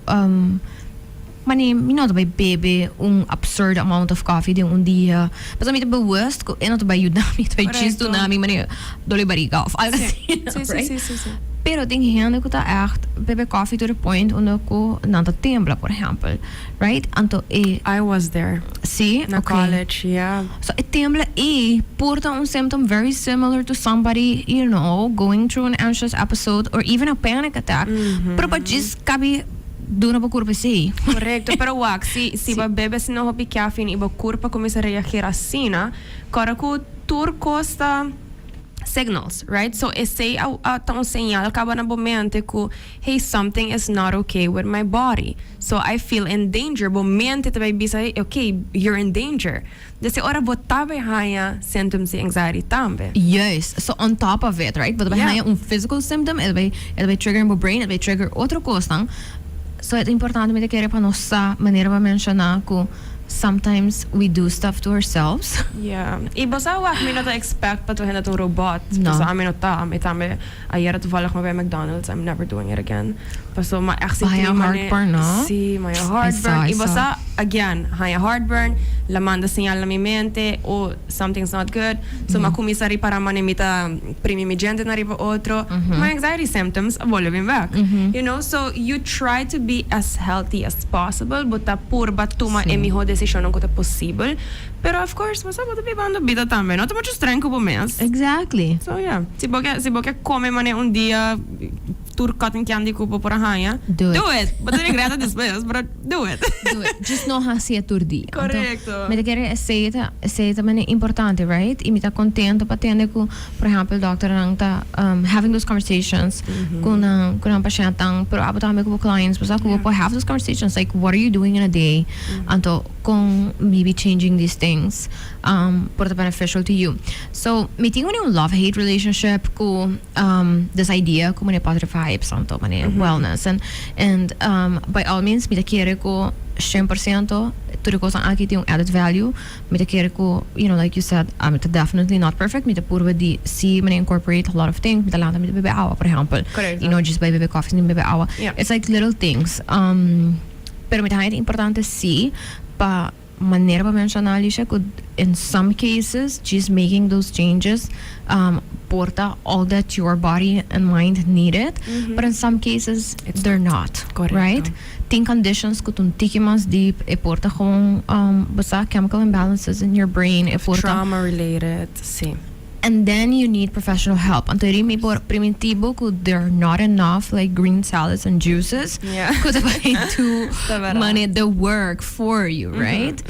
mane mi no ta bai bebe un absurd amount of coffee den un dia. Pasobra mi ta bewust ku e no ta bai yuda mi, e ta bai djis duna mi mane dolor di bariga of algo asina, right? Si, si, si. Pero tin hende ku ta echt bebe coffee to the point unda ku nan ta tembla, por ehempel, right? Anto e I was there. Si? Na college, yeah. So e tembla ei por ta un symptom very similar to somebody going through an anxious episode or even a panic attack. Pero pa djis kabi duna bo kurpa esei. Correcto, pero wak, si bo bebe asina hopi caffeine y bo kurpa cuminsa reageer asina, kòrda ku tur kos ta signals, right? So esei a ta un señal kaba na bo mente ku, "Hey, something is not okay with my body. So I feel in danger." Bo mente ta bai bisa, "Hey, okay, you're in danger." Desde ora bo ta bai haña symptoms di anxiety tambe. Juist. So on top of it, right? Bo ta bai haña un physical symptom, e ta bai trigger in bo brain, e ta bai trigger otro kosnan. So e ta importante, mi ta kere, pa nos sa, manera bo a menshoná, ku sometimes we do stuff to ourselves. Yeah. I bo sa wak, mi no ta expect pa tur hende ta un robot. No. Paso ami no ta. Mi tambe ayera toevallig mi bai McDonald's. I'm never doing it again. Paso m'a echt sinti Haya mi mane heartburn, no? Si, m'a haya I saw, heartburn. I I bo saw. sa, again, haya heartburn, la manda señal na mi mente, "Oh, something's not good." So m'a cuminsa ripara mane mi ta primi mi djente na riba otro. My anxiety symptoms a bolbe bin back. So you try to be as healthy as possible. Bo ta purba tuma e miho decisionnan ku ta posibel. Pero of course, bo sa, bo ta bibando bida tambe. No ta mucho streng ku bo mes. So yeah, si bo ke come mane un dia tur cotton candy ku bo por a haña, Do it. Do it. Bo ta regreta despues, but do it. Do it. Just no hasi tur dia. Correcto. Mi ta kere esei ta mane importante, right? I mi ta contento pa tende ku, por ehempel, dokternan ta having those conversations ku nan patiënten, pero abo tambe ku clients, bo sa ku bo have those conversations like, "What are you doing in a day?" Anto kon maybe changing these things por ta beneficial to you. So mi tin un love-hate relationship ku this idea ku mane positive vibes anto mane wellness and by all means, mi ta kere ku 100% tur kos aki tin un added value. Mi ta kere ku, like you said, ta definitely not perfect. Mi ta purba di si mane incorporate a lot of things. Mi ta lanta, mi ta bebe awa, por ehempel. Correcto. Just bai bebe coffee, ni bebe awa. It's like little things. Pero mi ta haña importante si pa manera pa menshoná, Alicia, ku in some cases just making those changes por ta all that your body and mind needed, but in some cases It's they're not. Correcto. Right? Tin conditions ku ta un tiki mas deep, e por ta gewoon basta chemical imbalances in your brain, e por ta Trauma related, si. And then you need professional help. Anto mi por priminti bo ku there are not enough like green salads and juices ku ta bai do Ta bèrdat. mane the work for you, right?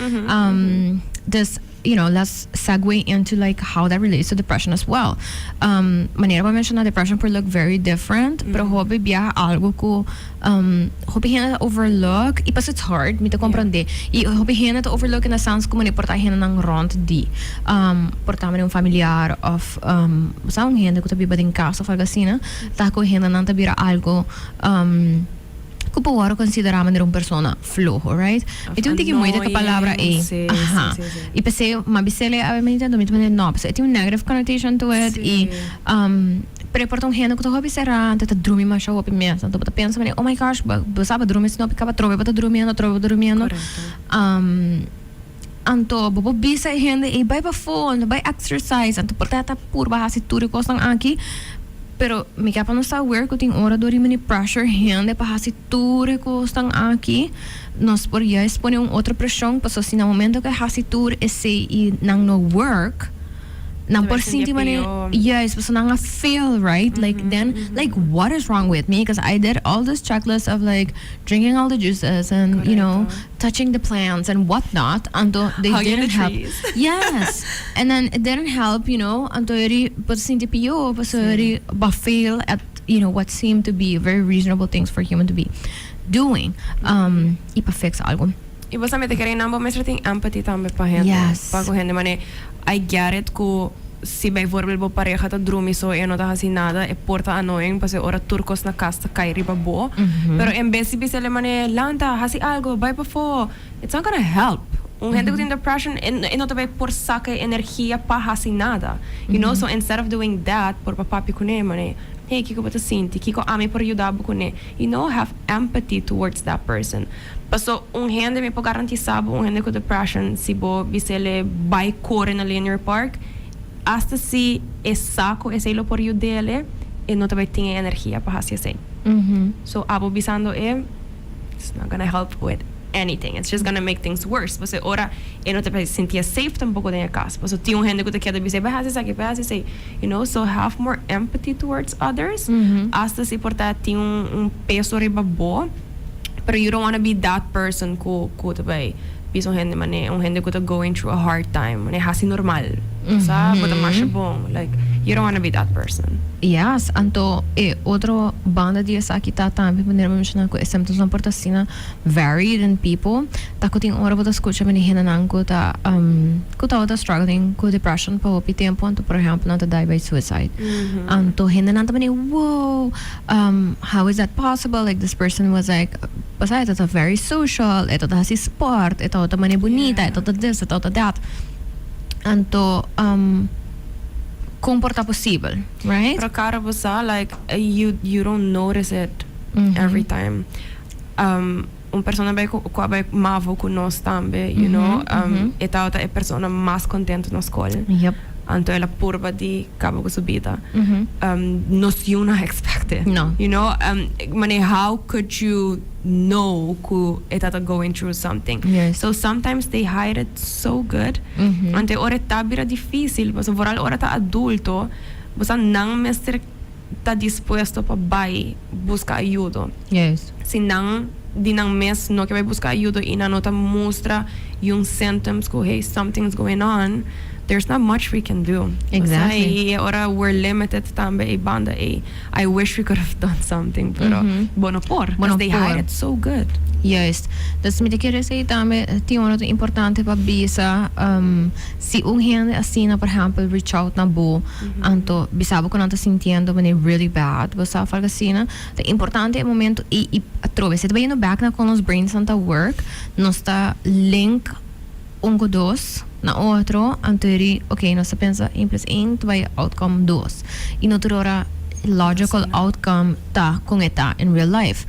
This let's segue into like how that relates to depression as well. Manera bo a menshoná, depression por look very different, pero hopi bia algo ku hopi hende overlook i pas it's hard, mi ta komprondé. I hopi hende ta overlook in the sense ku por ta hendenan rònt di. Por ta un familiar of sa un hende ku ta biba den kas of algo asina, ta ku hendenan ta bira algo ku Ku por wòrdu konsiderá manera un persona floho, right? Mi tin un tiki moeite ku e palabra ei. Aha. I p'esei m'a bis'el awe mainta, mi ta manera no, pasobra e tin un negative connotation to it i pero e por ta un hende ku ta hopi será, anto e ta drumi masha hopi mes. Anto bo ta pensa manera, oh my gosh, bo sa bo drumi asina hopi kaba atrobe bo ta drumiendo, atrobe bo ta drumiendo. Anto bo por bisa e hende ei bai pafó, anto bai exercise, anto por ta ta purba hasi tur e kosnan aki, pero mi ke pa nos ta aware ku tin ora dor di mini pressure hende pa hasi tur e kosnan aki, nos por juist pone un otro preshon, pasobra si na momento ku e hasi tur esei i nan no work, nan por sinti manera juist pasobra nan a fail, right? Like then like what is wrong with me, cause I did all this checklist of like drinking all the juices and you know touching the plants and what not anto they Hugging didn't the help trees. yes and then it didn't help you know anto eri bo ta sinti pio pasobra eri bo a fail at you know what seemed to be very reasonable things for human to be doing um y pa fix algo. Y bo sa mi ta kere nan bo mester tin empathy tambe pa hende Yes. pa cu hende mane I get it cu si bijvoorbeeld bo pareha ta drumi so e no ta haci nada e por ta annoying pasobra ora tur cos na cas ta cay riba bo pero en bes di bisa el mane lanta haci algo bay pafo it's not gonna help un hende cu tin depression e no ta bay por saca e energia pa haci nada you know so instead of doing that por pa papia cune mane hey kico bo ta sinti kico ami por yuda bo cune you know have empathy towards that person paso un hende mi por garantisa bo un hende cu depression si bo bisele bay core na linear park hasta si e sa cu esey lo por yudele e no ta bay tin e energia pa haci esey so abo bisando e it's not gonna help with anything it's just gonna make things worse pasobra ora e no ta bay sintié safe tampoco den e cas pasobra tin un hende cu ta keda bis'e bay haci esaki bay haci esey you know so have more empathy towards others hasta si por ta tin un peso riba bo pero you don't wanna be that person cu cu ta bay bisa un hende mane un hende cu ta going through a hard time mane haci normal sa bo ta masha bon like you don't wanna be that person. Yes, anto e otro banda di esaki ta tambe manera bo menciona cu e symptoms nan por ta asina varied in people ta cu tin ora bo ta scucha mane hendenan cu ta cu tabata struggling cu depression pa hopi tempo anto por ehempel nan ta die by suicide anto hendenan ta mane wow how is that possible like this person was like pasá e tabata very social e tabata hasi sport e tabata mane bunita e tabata this e tabata that anto con por ta posibel right? Pero cara bo sa like you you don't notice it every time un persona bay cu a bay mavo cu nos tambe you know e tabata e persona mas contento na scol anto el a purba di caba cu su bida nos yu no a expect it you know mane how could you know cu e tabata going through something so sometimes they hide it so good anto e ora e ta bira dificil pasobra vooral ora ta adulto bo sa nan mester ta dispuesto pa bai buska ayudo. Si nan di nan mes no ke bai buska ayudo i nan no ta mustra yun symptoms ku hey something is going on, there's not much we can do. Exactly. I e ora we're limited tambe e banda ei. I wish we could have done something pero bo no por, because they hide it so good. Juist. Dus mi ta kere esei tambe tin ora ta importante pa bisa si un hende asina por ehempel reach out na bo Anto bisa bo ku nan ta sintiendo manera really bad, bo sa of algo asina. Ta importante e momento i i atrobe si ta bayendo bek na kon nos brains nan ta work, nos ta link un ku dos na otro, anto eri ok nos ta pensa een plus een ta bai outcome dos. I no tur ora logical outcome ta kon e ta in real life.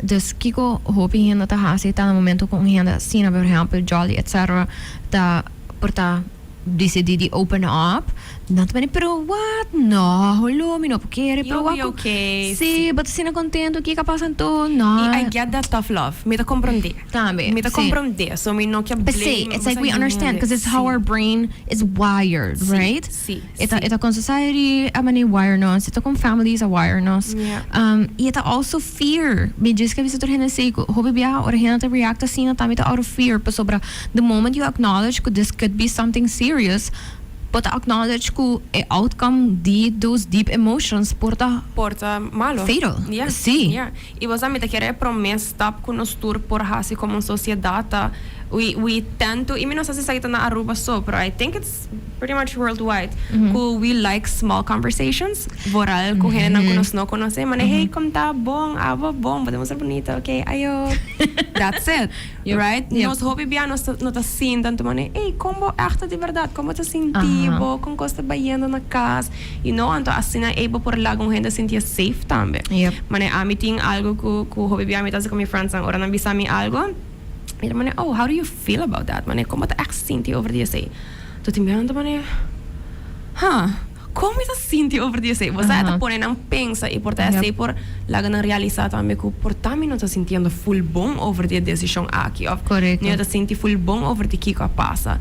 Dus kiko hopi hende ta hasi ta na momento ku un hende asina, por ehempel jolly etc. Ta por ta. Disidí di open up, nan ta bini, pero what? No, holo, mi no por kere, pero You'll wak be okay. Sí, bo ta asina contento, kiko a pasa anto? No. I I get that tough love. Mi ta comprendé. Tambe, Mi ta sí. comprendé, so mi no ke P'esei, blame it's like boso we understand, hende. 'cause it's how Sí. our brain is wired, Sí, right? sí, E ta, sí. e ta con society a manera wire nos, e ta con families a wire nos. Yeah. I e ta also fear. Mi djis ke bisa tur hende esei, ku hopi biaha ora hende ta react asina tambe ta out of fear, pasobra The moment you acknowledge ku this could be something serious, bo ta acknowledge ku e outcome di those deep emotions por ta Por ta malo. fatal. Yeah, Sí. yeah. I bo sa mi ta kere e prome stap ku nos tur por hasi komo un sosiedat ta. We tend to, y mi no sa si esaki ta na Aruba so, pero I think it's pretty much worldwide, cu we like small conversations, vooral cu hendenan cu nos no conoce, mane, "Hey, con ta? Bon, abo bon, bo ta mustra bunita, okay, ayo." That's it, right? Yep. Nos hopi bia nos no ta sinta anto mane, "Hey, con bo echt di berdad, con bo ta sinti bo, con cos ta bayendo na cas?" Anto asina ey bo por laga un hende sinti safe tambe. Mane ami tin algo cu hopi bia mi ta hasi cu mi friends nan, ora nan bisa mi algo, mi ta mane, "Oh, how do you feel about that?" Mane, "Con bo ta echt sinti over di esey?" Anto tin bia mane, "Huh, con mi ta sinti over di esey?" Bo sa, ta pone nan pensa y por ta esey por laga nan realisa tambe cu por ta mi no ta sintiendo full bon over di e decision aki of mi no ta sinti full bon over di kico a pasa.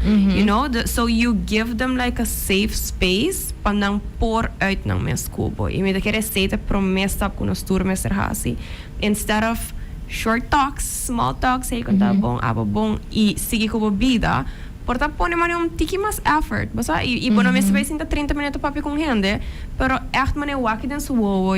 So you give them like a safe space pa nan por uit nan mes cu bo. Y mi ta kere esey ta prome stap cu nos tur mester hasi. Instead of short talks, small talks, "Hey, con ta? Bon, abo bon," y sigui cu bo bida, por ta pone mane un tiki mas effort. Bo sa, y bo no mester bay sinta 30 minuut papia cu hende, pero echt mane wak den su wowo,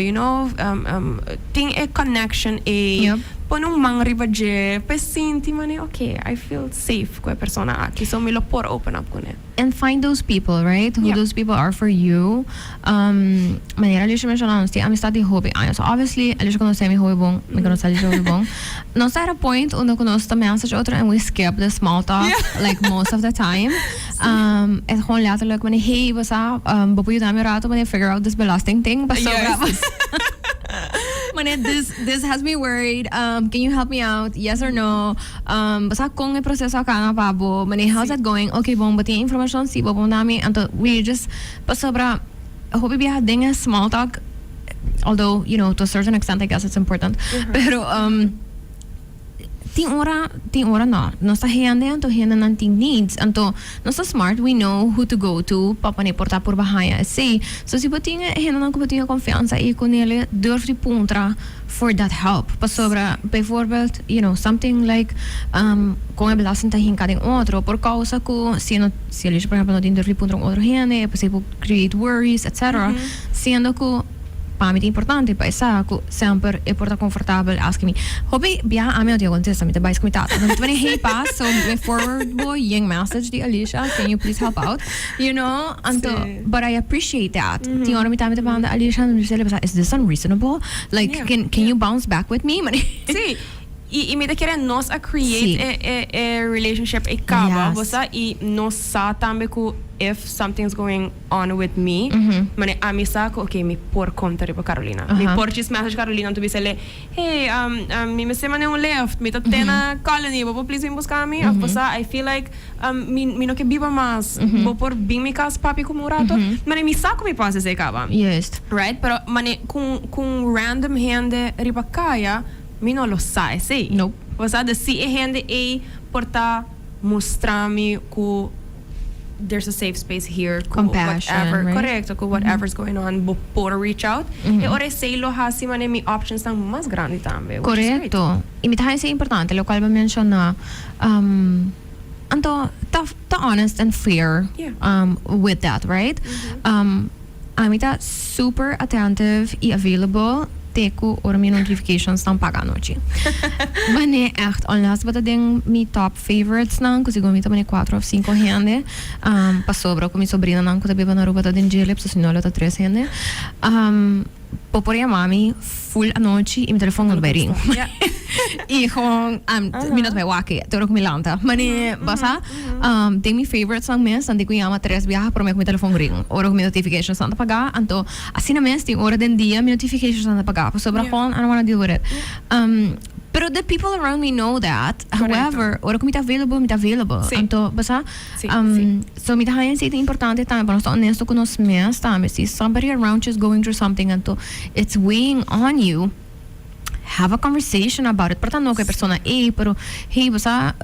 tin e connection e pone un man riba dje, pa sinti mane, "Okay, I feel safe cu e persona aki, so mi lo por open up cu ne." And find those people, right? Who those people are for you. Manera Alicia menciona, nos tin amistad di hopi aña. So obviously, Alicia conoce mi hopi bon, mi conoce Alicia hopi bon. Nos at a point unda cu nos ta message otro and we skip the small talk like most of the time. Het gewoon letterlijk wanneer, "Hey, what's up? Bo por yuda mi rato wanneer figure out this belasting thing. Pasobra wanneer this has me worried. Can you help me out? Yes or no? Basta con e proceso a cana pa bo. Wanneer, how's that going? Okay, bon, bo tin informacion si bo por mi." Anto we just, pasobra hopi biaha den small talk, although to a certain extent I guess it's important. Pero tin ora no. Nos ta hende, anto hende nan tin needs. Anto nos ta smart, we know who to go to pa pa porta por bahaya si. So si bo tin hende nan cu bo tin confiansa y cu ne, durf di puntra for that help. Pasobra bijvoorbeeld, something like con e belasting ta hinca den otro por causa cu si no si eles, por ehempel, no tin durf di puntra un otro hende, e por create worries, etc. Siendo cu pa mi ta importante pa sa cu semper e por ta comfortabel asking me. Hopi bia ami no tin contesta, mi ta bay cu mi tata. Mi ta, "Hey pa, so mi forward bo yung message di Alicia, can you please help out?" Anto but I appreciate that. Tin ora mi ta manda Alicia, mi ta, "Is this unreasonable? Like, can you bounce back with me?" Si. Y mi ta kere nos a create e relationship e caba, bo sa, y nos sa tambe cu if something's going on with me, mane ami sa cu, okay, mi por conta riba Carolina. Mi por just message Carolina to bisele, "Hey, mi mester mane un lift, mi ta te na Colony, bo por please bin busca mi? Of bo sa, I feel like mi no ke biba mas, bo por bin mi cas papia cu mi un rato?" Mane mi sa cu mi por haci caba. Right? Pero mane cu random hende riba caya, mi no lo sa esey. Nope. Bo sa, si e hende e por ta mustra mi cu there's a safe space here, cu Compassion, whatever, right? Correcto, cu whatever's going on, bo por reach out. Y ora esey lo hasi mane mi options tan mas grandi tambe, which is great. Correcto. Y mi ta haya importante, locual bo a menciona, anto, ta honest and fair with that, right? Ami ta super attentive y available te cu ora mi notifications ta paga anochi. Mane echt, unless bo ta den mi top favorites nan, cu segun mi ta mane 4 of 5 hende, pasobra cu mi sobrina nan cu ta biba na Aruba ta den dje, so si no ta 3 hende. Bo por yama mi full anochi y mi telefon no ta ring. Y gewoon, mi no ta wak e, tur cu mi lanta. Mane, basta, den mi favorites nan mes, anto cu yama tres biaha pa mi cu mi telefon ring. Ora cu mi notifications nan ta paga, anto asina mes tin ora den dia mi notifications nan ta paga. Pasobra gewoon, I don't wanna deal with it. Pero the people around me know that. However, ora cu mi ta available, mi ta available. Anto, basta, so mi ta haya ta importante tambe pa nos ta honesto cu nos mes tambe. Si somebody around you is going through something, anto it's weighing on you, have a conversation about it. Por no cu e persona, "Hey, pero hey, basta,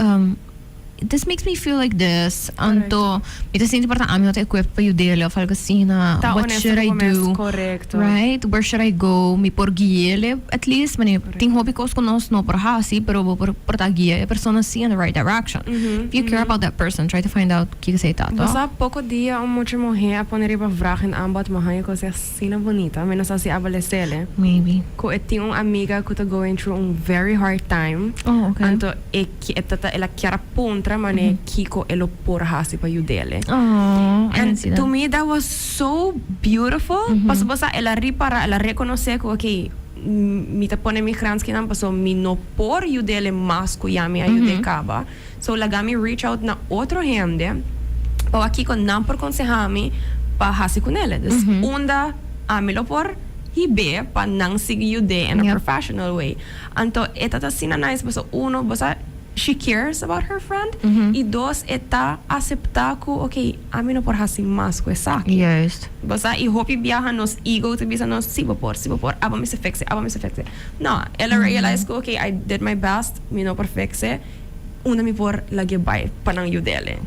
This makes me feel like this. Anto, mi ta sinti por ta ami no ta equipped pa yud'é of algo asina. Ta What honesto should I ku bo mes, do? Korekto. Right? Where should I go? Mi por gui'é at least. Mane, tin hopi kos ku nos no por hasi, pero bo por ta guia e persona si in the right direction. If you care about that person, try to find out kiko esei ta, Bo toch? sa, poko dia un mucha muhé a pone riba Vraag en Aanbod, mi haña kos asina bunita. Mi no sa si a les'é. Maybe. Ku e tin un amiga ku ta going through un very hard time. Oh, okay. Anto e e tata el a kier a puntra mane kiko e lo por hasi pa yud'é. Oh, I And didn't see that. To me that was so beautiful. Pasobra bo sa el a ripara, el a rekonosé ku okay, mi ta pone mi grens kinan pasobra mi no por yud'é mas ku ya mi a yud'é kaba. So laga mi reach out na otro hende pa wak kiko nan por konsehá mi pa hasi kunele. Dus unda ami lo por hib'é pa nan sigui yud'é in a professional way. Anto e ta ta asina nice pasobra uno, bo sa she cares about her friend y dos, e ta acepta cu ok, ami no por haci mas cu esaki. Bo sa, y hopi biaha nos ego ta bisa nos, si bo por, si bo por, abo mester fix e, abo mester fix e. No, el a realize cu ok, I did my best, mi no por fix e, unda mi por lag'e bai pa nan yud'e.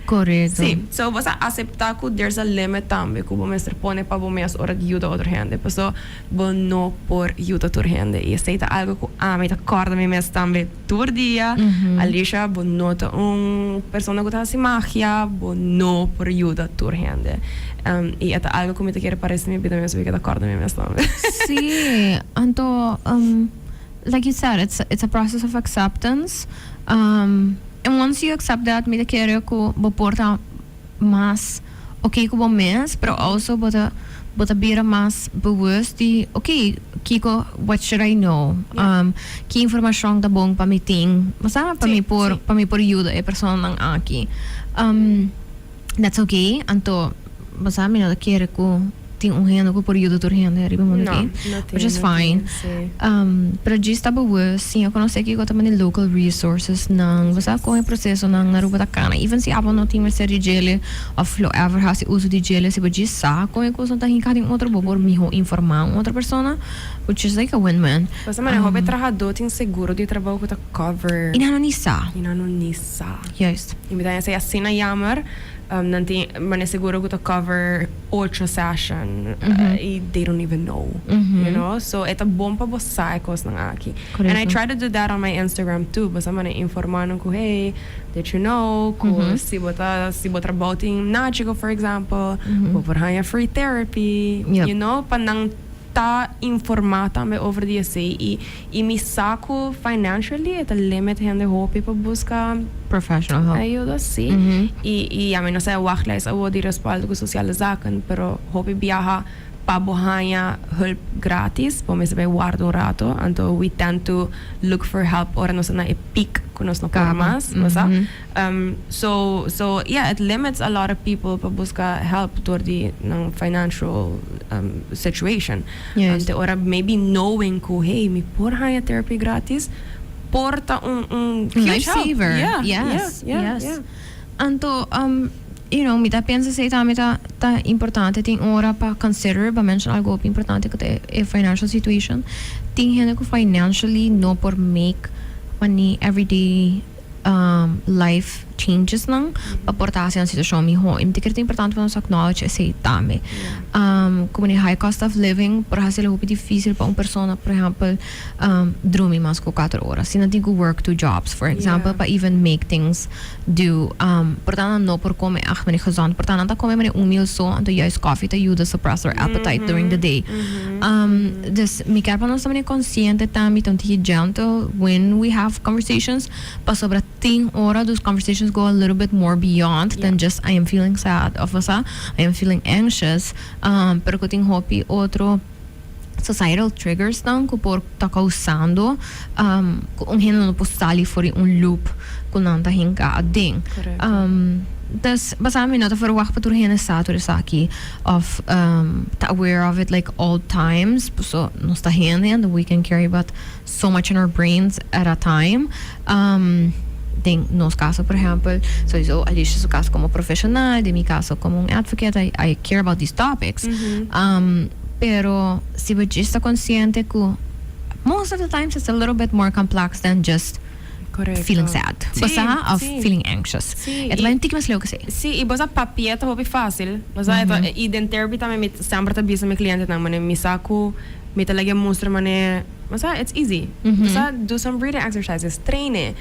Sí, so bo sa acepta cu there's a limit tambe cu bo mester pone pa bo mes ora di yuda otro hende, paso bo no por yuda tur hende y esey ta algo cu ami ta corda mi mes tambe tur dia. Alicia, bo no ta un persona cu ta haci magia, bo no por yuda tur hende y e ta algo cu mi ta kere parece mi bida mes porque ta corda mi mes tambe. Sí, anto like you said, it's a process of acceptance and once you accept that, mi ta kere cu bo por ta mas ok ku bo mes, pero also bo ta bira mas bewust di ok, kiko, what should I know, ki informashon ta bon pa mi tin, bo sa, pa mi por yuda e personanan aki. That's ok. Anto bo sa, mi no ta kere ku tin un hende ku por yuda tur hende riba mundu No, aki, no tin, which is no fine. tin, sí. Pero djis ta bewust, siña konosé kiko ta mane local resources nan, bo sa kon e prosesonan na Aruba ta kana. Even si abo no tin mester di djele of lo ever hasi uso di djele, si bo djis sa kon e kosnan ta hinká den otro, bo por mihó informá un otro persona, which is like a win-win. Bo sa mane hopi trahadó tin seguro di trabou ku ta cover. I nan no ni sa. I nan no ni sa. Juist. I mi ta esei asina jammer. Nan tin mane seguro ku ta cover ocho session i they don't even know. So e ta bon pa bo sa e kosnan aki. And I try to do that on my Instagram too. Bo sa, mane informá nan ku hey, did you know ku si bo trabou tin Nagico, for example, bo por haña free therapy, pa nan ta informá tambe over di esei i mi sa ku financially e ta limit hende hopi pa buska professional help. Ayuda, sí. I ami no sa e wachtlijst awo di Respaldo ku Sociale Zaken, pero hopi biaha pa bo haña hulp gratis, bo mester bai warda un rato. Anto we tend to look for help ora nos ta na e peak ku nos no por Kaba. Mas, bo sa? So yeah, it limits a lot of people pa buska help door di nan financial situation. Anto ora maybe knowing ku hey, mi por haña therapy gratis, por ta un huge help. Lifesaver. Anto, mi ta pensa esei tambe ta importante tin ora pa consider, pa mention algo importante ku ta e financial situation. Tin hende ku financially no por make money everyday life changes nan pa por ta hasi un situashon mihó. I mi ta kere ta importante pa nos acknowledge esei tambe. Komo di high cost of living por hasi hopi difísil pa un persona, por ehèmpel, drumi mas ku 4 ora. Si nan tin ku work two jobs, for example, pa even make things do. Por tanto, no por kome echt mane gezond. Por tanto, nan ta kome mane un meal so, anto juist coffee ta yuda suppress their appetite during the day. Dus mi ke pa nos ta mane konsiente tambe, ta un tiki gentle when we have conversations, pasobra tin ora those conversations go a little bit more beyond than just "I am feeling sad" of asa, "I am feeling anxious." Pero ku tin hopi otro societal triggers nan ku por ta kausando ku un hende no por sali for di un loop ku nan ta hinká aden. Dus basa mi no ta verwacht pa tur hende sa tur esaki of ta aware of it like all times. So nos ta hende and we can carry about so much in our brains at a time. Den nos kaso, por ehèmpel, sowieso Alicia su kaso komo profeshonal, den mi kaso komo un advocate, I care about these topics. Pero si bo ta konsiente ku most of the times it's a little bit more complex than just Feeling sad. Bo sa? Of feeling anxious. Sí, E ta bai un tiki mas leu ku esei. Sí, i bo sa papia ta hopi fácil. Bo sa, e ta, i den therapy tambe mi semper ta bisa mi clientenan mane mi sa ku mi ta laga e mustra mane, bo sa, it's easy. Bo sa, do some breathing exercises, train e.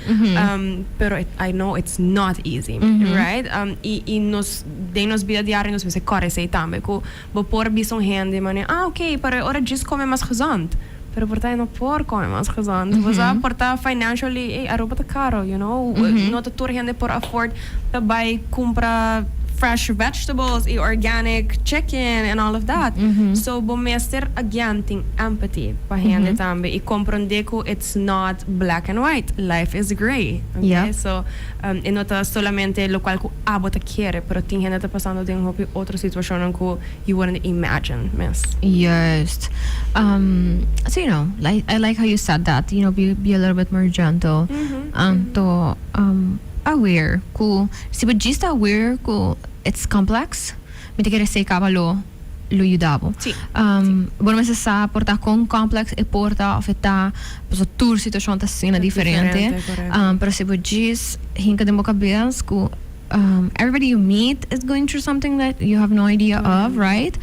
Pero it, I know it's not easy, right? I, i nos, den nos bida diario nos mester kòrda esei tambe, ku bo por bisa un hende mane, ah, ok, pero e ora djis kome mas gezond. Pero por ta e no por come mas gezond. Bo sa por ta financially, ey, Aruba ta caro, you know. No ta tur hende por afford pa bay cumpra fresh vegetables y organic chicken and all of that. So bo mester again tin empathy pa hende tambe y comprende cu it's not black and white. Life is grey. Okay? So e no ta solamente locual cu abo ta kere, pero tin hende ta pasando den hopi otro situacionnan cu you wouldn't imagine mes. Juist. So you know, like I like how you said that, be a little bit more gentle. Anto aware ku si bo djis ta aware ku it's complex, mi ta kere esei kaba lo lo yuda bo. Bo no mester sa por ta kon complex e por ta of e ta, pasobra tur situashon ta asina diferente. Pero si bo djis hinka den bo kabes ku everybody you meet is going through something that you have no idea of, right?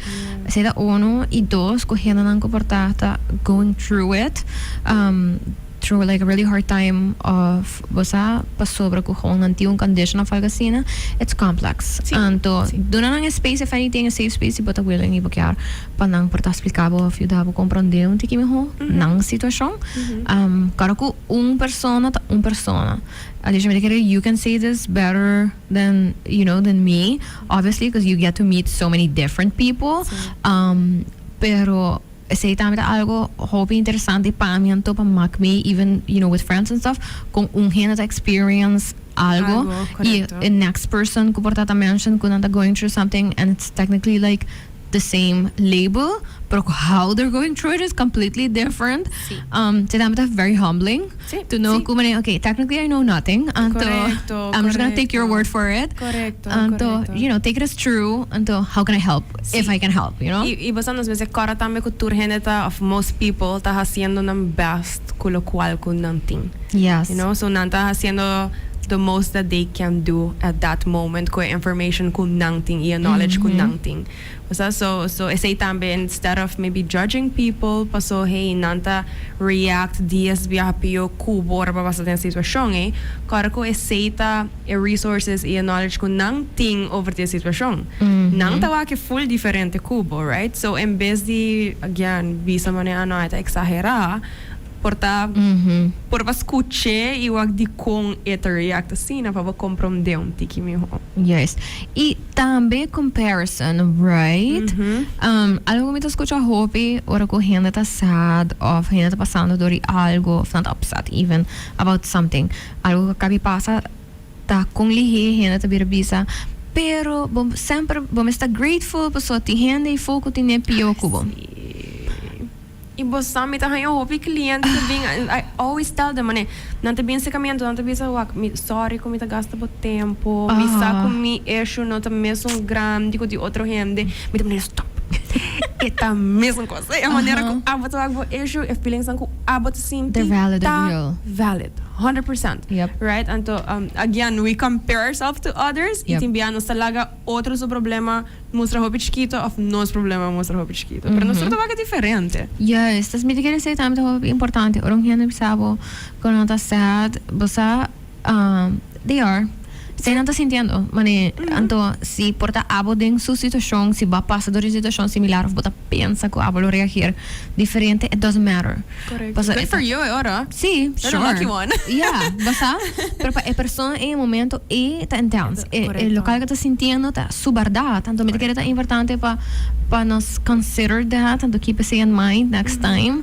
Esei ta uno. I dos, ku hendenan ku por ta ta going through it, through like a really hard time of bo sa pasobra ku gewoon nan tin un condition of algo asina, it's complex. Anto duna nan e space if anything, a safe space si bo ta willing i bo kier pa nan por ta splika bo of yuda bo komprondé un tiki mihó nan situashon. Kòrda ku un persona ta un persona. Alicia, mi ta kere you can say this better than you know than me obviously because you get to meet so many different people pero esey tambe ta algo hopi interesante pa mi anto pa mak mi even you know with friends and stuff con un hende ta experience algo y e next person cu por ta ta mention cu nan ta going through something and it's technically like the same label, pero how they're going through it is completely different. Si tambe ta very humbling to know ku manera, okay, technically I know nothing, anto I'm just gonna take your word for it. Anto, take it as true, anto how can I help if I can help, you know? I bo sa nos mester kòrda tambe ku tur hende ta, of most people, ta hasiendo nan best ku lokual ku nan tin. So nan ta hasiendo the most that they can do at that moment ku e information ku nan tin i e knowledge ku nan tin. Bo sa? So, so esei tambe instead of maybe judging people paso hey nan ta react dies biaha pio ku bo ora bo a pasa den e situashon ei, kòrda ku esei ta e resources i e knowledge ku nan tin over di e situashon. Nan ta wak e full diferente ku bo, right? So en bes di again bisa manera ah no e ta eksagerá, Por ta por pa scuch'é y wak dicon e ta react asina pa bo comprendé un tiki miho. Juist. Y tambe comparison, right? Algo cu mi ta scucha hopi ora cu hende ta sad of hende ta pasando door di algo of nan ta upset even about something. Algo cu a cabi pasa ta con lihé hende ta bira bisa, pero bo semper bo mester ta grateful pasobra tin hende eyfo cu tene pio cu bo. I bo sa mi ta haña hopi cliente ta bin I always tell them mane nan ta bin serka mi anto nan ta bisa wak mi sorry ku mi ta gasta bo tempo mi sa ku mi issue no ta mesun grandi ku di otro hende mi ta manera stop e ta mesun kos e manera ku abo ta wak bo issue e feelingsnan ku abo ta sinti ta valid 100% right anto again we compare ourselves to others i tin bia nos ta laga otro su problema Mustra hopi chikito of nos problema mustra hopi chikito. Pero nos tur ta wak diferente. Juist, dus mi ta kere esei tambe ta hopi importante. Ora un hende bisa bo ku nan ta sad, bo sa they are. Esei nan ta sintiendo. Mane, anto si por ta abo den su situashon, si bo a pasa dor di un situashon similar of bo ta pensa ku abo lo reageer diferente, it doesn't matter. Correcto. Pasobra Good for you e ora. Sí, You're the lucky one. Yeah, bo sa. Pero pa e persona ei e momento ei ta intens. E e local ku ta sintiendo ta su bèrdat. Anto mi ta kere ta importante pa pa nos consider that, anto keep esei in mind next time.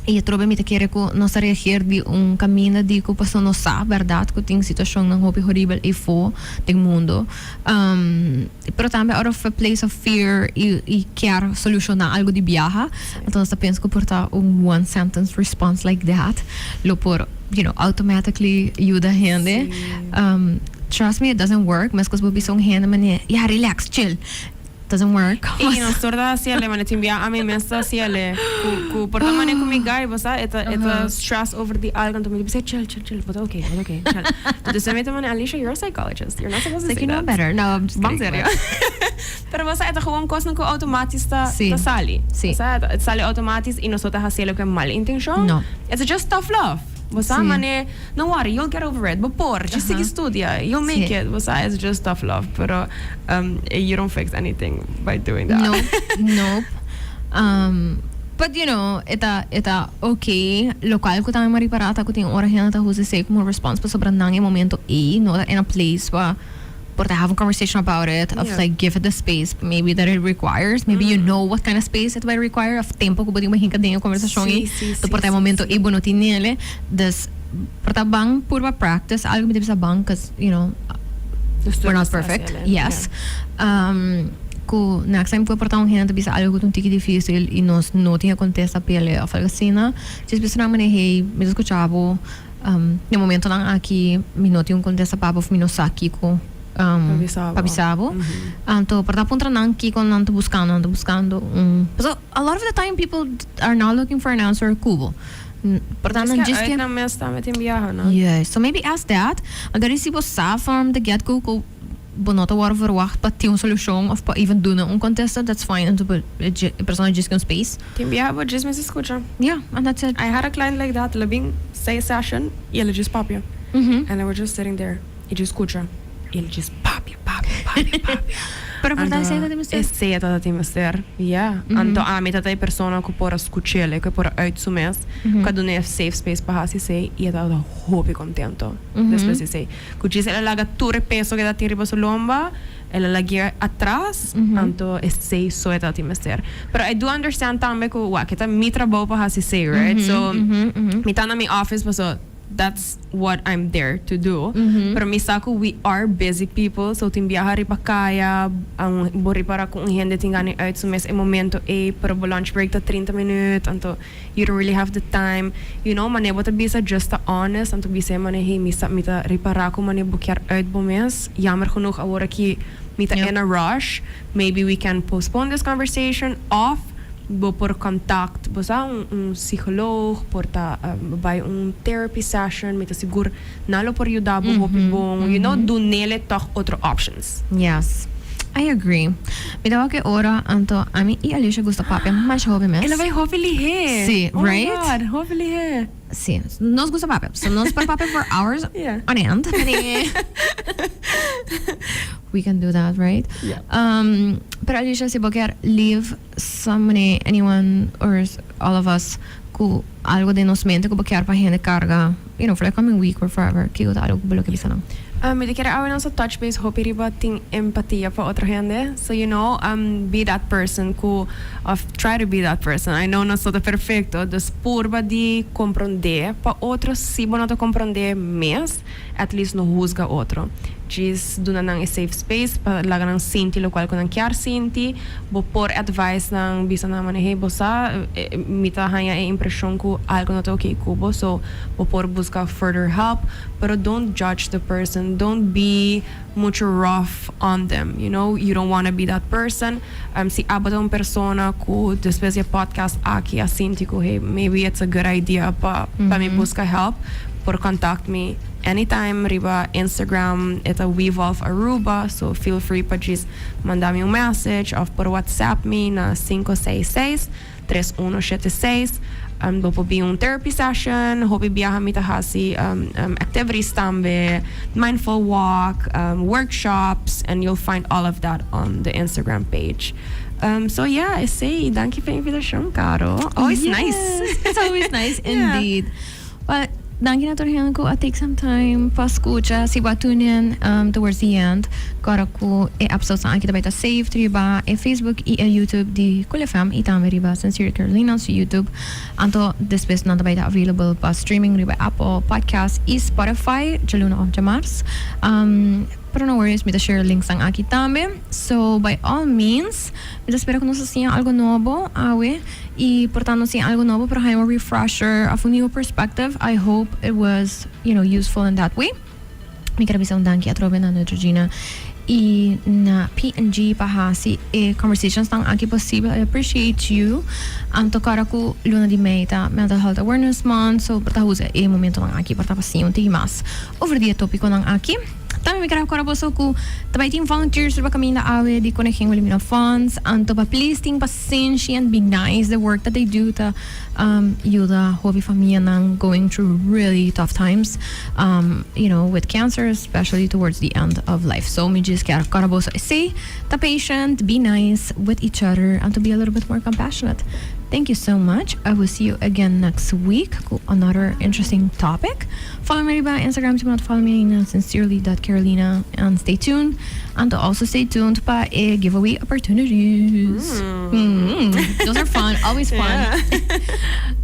I atrobe mi ta kere ku nos ta reageer di un kaminda di ku pasobra nos sa bèrdat ku tin situashonnan hopi horibel eifó den mundo. Pero tambe out of a place of fear y y kier soluciona algo di biaha, anto nos ta pensa cu por ta un one sentence response like that lo por you know automatically yuda hende. Trust me it doesn't work, mescos bo bisa un hende mane ya relax, chill. doesn't work. I nos tur ta hasiele, mane tin bia ami mes ta hasiele. Ku ku por ta mane ku mi guy, bo sa, e ta e ta stress over di algo, anto mi ta bisa chill, chill, chill, bo ta okay, bo ta okay, chill. Entonces mi ta mane, Alicia, you're a psychologist, you're not supposed to Like say you know that. better. No, I'm just Ban kidding. serio. Pero bo sa, e ta gewoon kosnan ku automatisch ta Sí. ta sali. Sí. Bo sa, e sali automatisch i nos no ta hasiele ku mal intencion. No. It's just tough love. Bo sa, Sí. mane, no worry, you'll get over it. Bo por, just sigui studia, you'll make Sí. it. Bo sa, it's just tough love. Pero you don't fix anything by doing that. Nope, nope. But e ta, e ta okay. Locual cu tambe mi a ripara ta cu tin ora hende ta usa esey como response pasobra nan e momento ey no ta in a place pa por ta have a conversation about it of like give it the space maybe that it requires. Maybe you know what kind of space it will require of tempo cu bo tin pa hinca den e conversacion ey. To por ta e momento ey bo no tin nele. Dus por ta ban purba practice algo mi ta bisa ban cause we're not perfect. Yes. Cu next time cu e por ta un hende ta bisa algo cu ta un tiki dificil y nos no tin e contesta p'ele of algo asina, djis bisa nan manera, hey, mi ta scucha bo, den momentonan aki mi no tin un contesta pa bo of mi no sa kico pa bisa bo. Anto por ta puntra nan kico nan ta buscando, nan ta buscando un, pasobra a lot of the time people are not looking for an answer cu bo. Por ta nan djis ke. Nan mes tambe tin biaha, no? Juist. So maybe ask that. Anto si bo sa from the get go cu bo no ta wòrdu verwacht pa tin un solushon òf pa even duna un kontesta, that's fine. Anto bo e persona djis ke un space. Tin biaha bo djis mester skucha. Yeah, and that's it. I had a client like that, el a bin seis session y el a djis papia. And I was just sitting there y djis skucha y el a djis papia, papia, papia, papia. Pero por ta esei ta tin mester. Esei ta tin mester, yeah. Anto ami ta ta e persona ku por a skuch'el, ku por a uit su mes, ku a dun'e safe space pa hasi esei y e tabata hopi kontento despues di esei. Cu djis el a laga tur e peso cu e ta tin riba su lomba, el a lagu'e atras, anto esey so e ta tin mester. Pero I do understand tambe cu wak e ta mi trabou pa haci esey, right? So, mi ta na mi office paso that's what I'm there to do. Pero mi sa cu we are busy people, so tin biaha riba caya, bo ripara cu un hende tin gana uit su mes e momento ey, pero bo lunch break ta 30 minuut, anto You don't really have the time, you know, manera bo ta bisa just ta honest, anto bisa e manera hey mi sa mi ta ripará ku manera bo kier uit bo mes, jammer genoeg awor aki mi ta in a rush, maybe we can postpone this conversation of bo por contact bo sa un un psicoloog por ta bai un therapy session, mi ta sigur nan lo por yuda bo hopi bon, you know, dunele tog otro options. Yes. I agree. Mi ta wak e ora anto ami i Alicia gusta papia masha hopi mes. El a bai hopi lihé. Sí, Oh my right? God, hopi lihé. Sí, nos gusta papia. So nos por papia for hours Yeah. on end. We can do that, right? Yeah. Pero Alicia, si bo kier leave somebody, anyone or all of us ku algo den nos mente ku bo kier pa hende karga, for the coming week or forever, kiko ta algo ku bo lo ke bisa nan? Mi ta kere awe nos a touch base hopi riba tin empatia pa otro hende. So be that person ku of try to be that person. I know nos no ta perfecto, dus purba di comprende pa otro. Si bo no ta comprende mes, at least no huzga otro. Djis duna nan e safe space pa laga nan sinti locual cu nan kier sinti. Bo por advice nan, bisa nan manera, hey, bo sa, mi ta haña e impresion cu algo no ta okay cu bo, so bo por busca further help, pero don't judge the person, don't be mucho rough on them, you don't wanna be that person. Si abo ta un persona cu despues di e podcast aki a sinti cu hey, maybe it's a good idea pa mi busca help, por contact mi anytime riba Instagram, e ta Wevolve Aruba, so feel free pa djis manda mi un message of por WhatsApp mi na 566 3176. Bo por bin un therapy session, hopi biaha mi ta hasi activities tambe, mindful walk, workshops, and you'll find all of that on the Instagram page. So yeah, esey, danki pa e invitacion, Caro. Always nice. It's always nice indeed. Well, danki na tur hende cu a take some time pa scucha. Si bo a tune in towards the end, cora cu e episodes aki ta bay ta saved riba e Facebook y e YouTube di Cool FM y tambe riba Sincere Carolina su YouTube. Anto despues nan ta bay ta available pa streaming riba Apple Podcast y Spotify djaluna of djamars. Pero no worries, mi ta share linksnan aki tambe. So by all means, mi ta spera cu nos a siña algo nobo awe. Y por tanto siña algo nobo, pero haya un refresher of un new perspective. I hope it was useful in that way. Mi quier bisa un danki atrobe na Neutrogena. Y na P&G pa hasi e conversations nan aki posibel. I appreciate you. Anto corda cu luna di mei ta Mental Health Awareness Month, so por ta usa e momento nan aki pa ta un tiki mas over di e topico nan aki. Tambe mi kier corda boso cu tambe tin volunteers riba caminda awe di Koningin Wilhelmina Fonds. Anto pa please tin pasenshi and be nice. The work that they do ta yuda hopi famia nan going through really tough times with cancer, especially towards the end of life. So mi just kier corda boso stay ta patient, be nice with each other and to be a little bit more compassionate. Thank you so much. I will see you again next week with another interesting topic. Follow me on Instagram if you want to follow me na sincerely.carolina and stay tuned. And to also stay tuned pa e giveaway opportunities. Those are fun, always fun.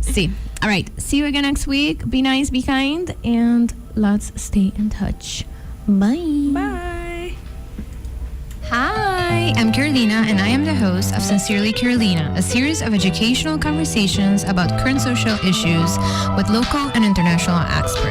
See. All right. See you again next week. Be nice, be kind, and let's stay in touch. Bye. Bye. Hi, I'm Carolina, and I am the host of Sincerely Carolina, a series of educational conversations about current social issues with local and international experts.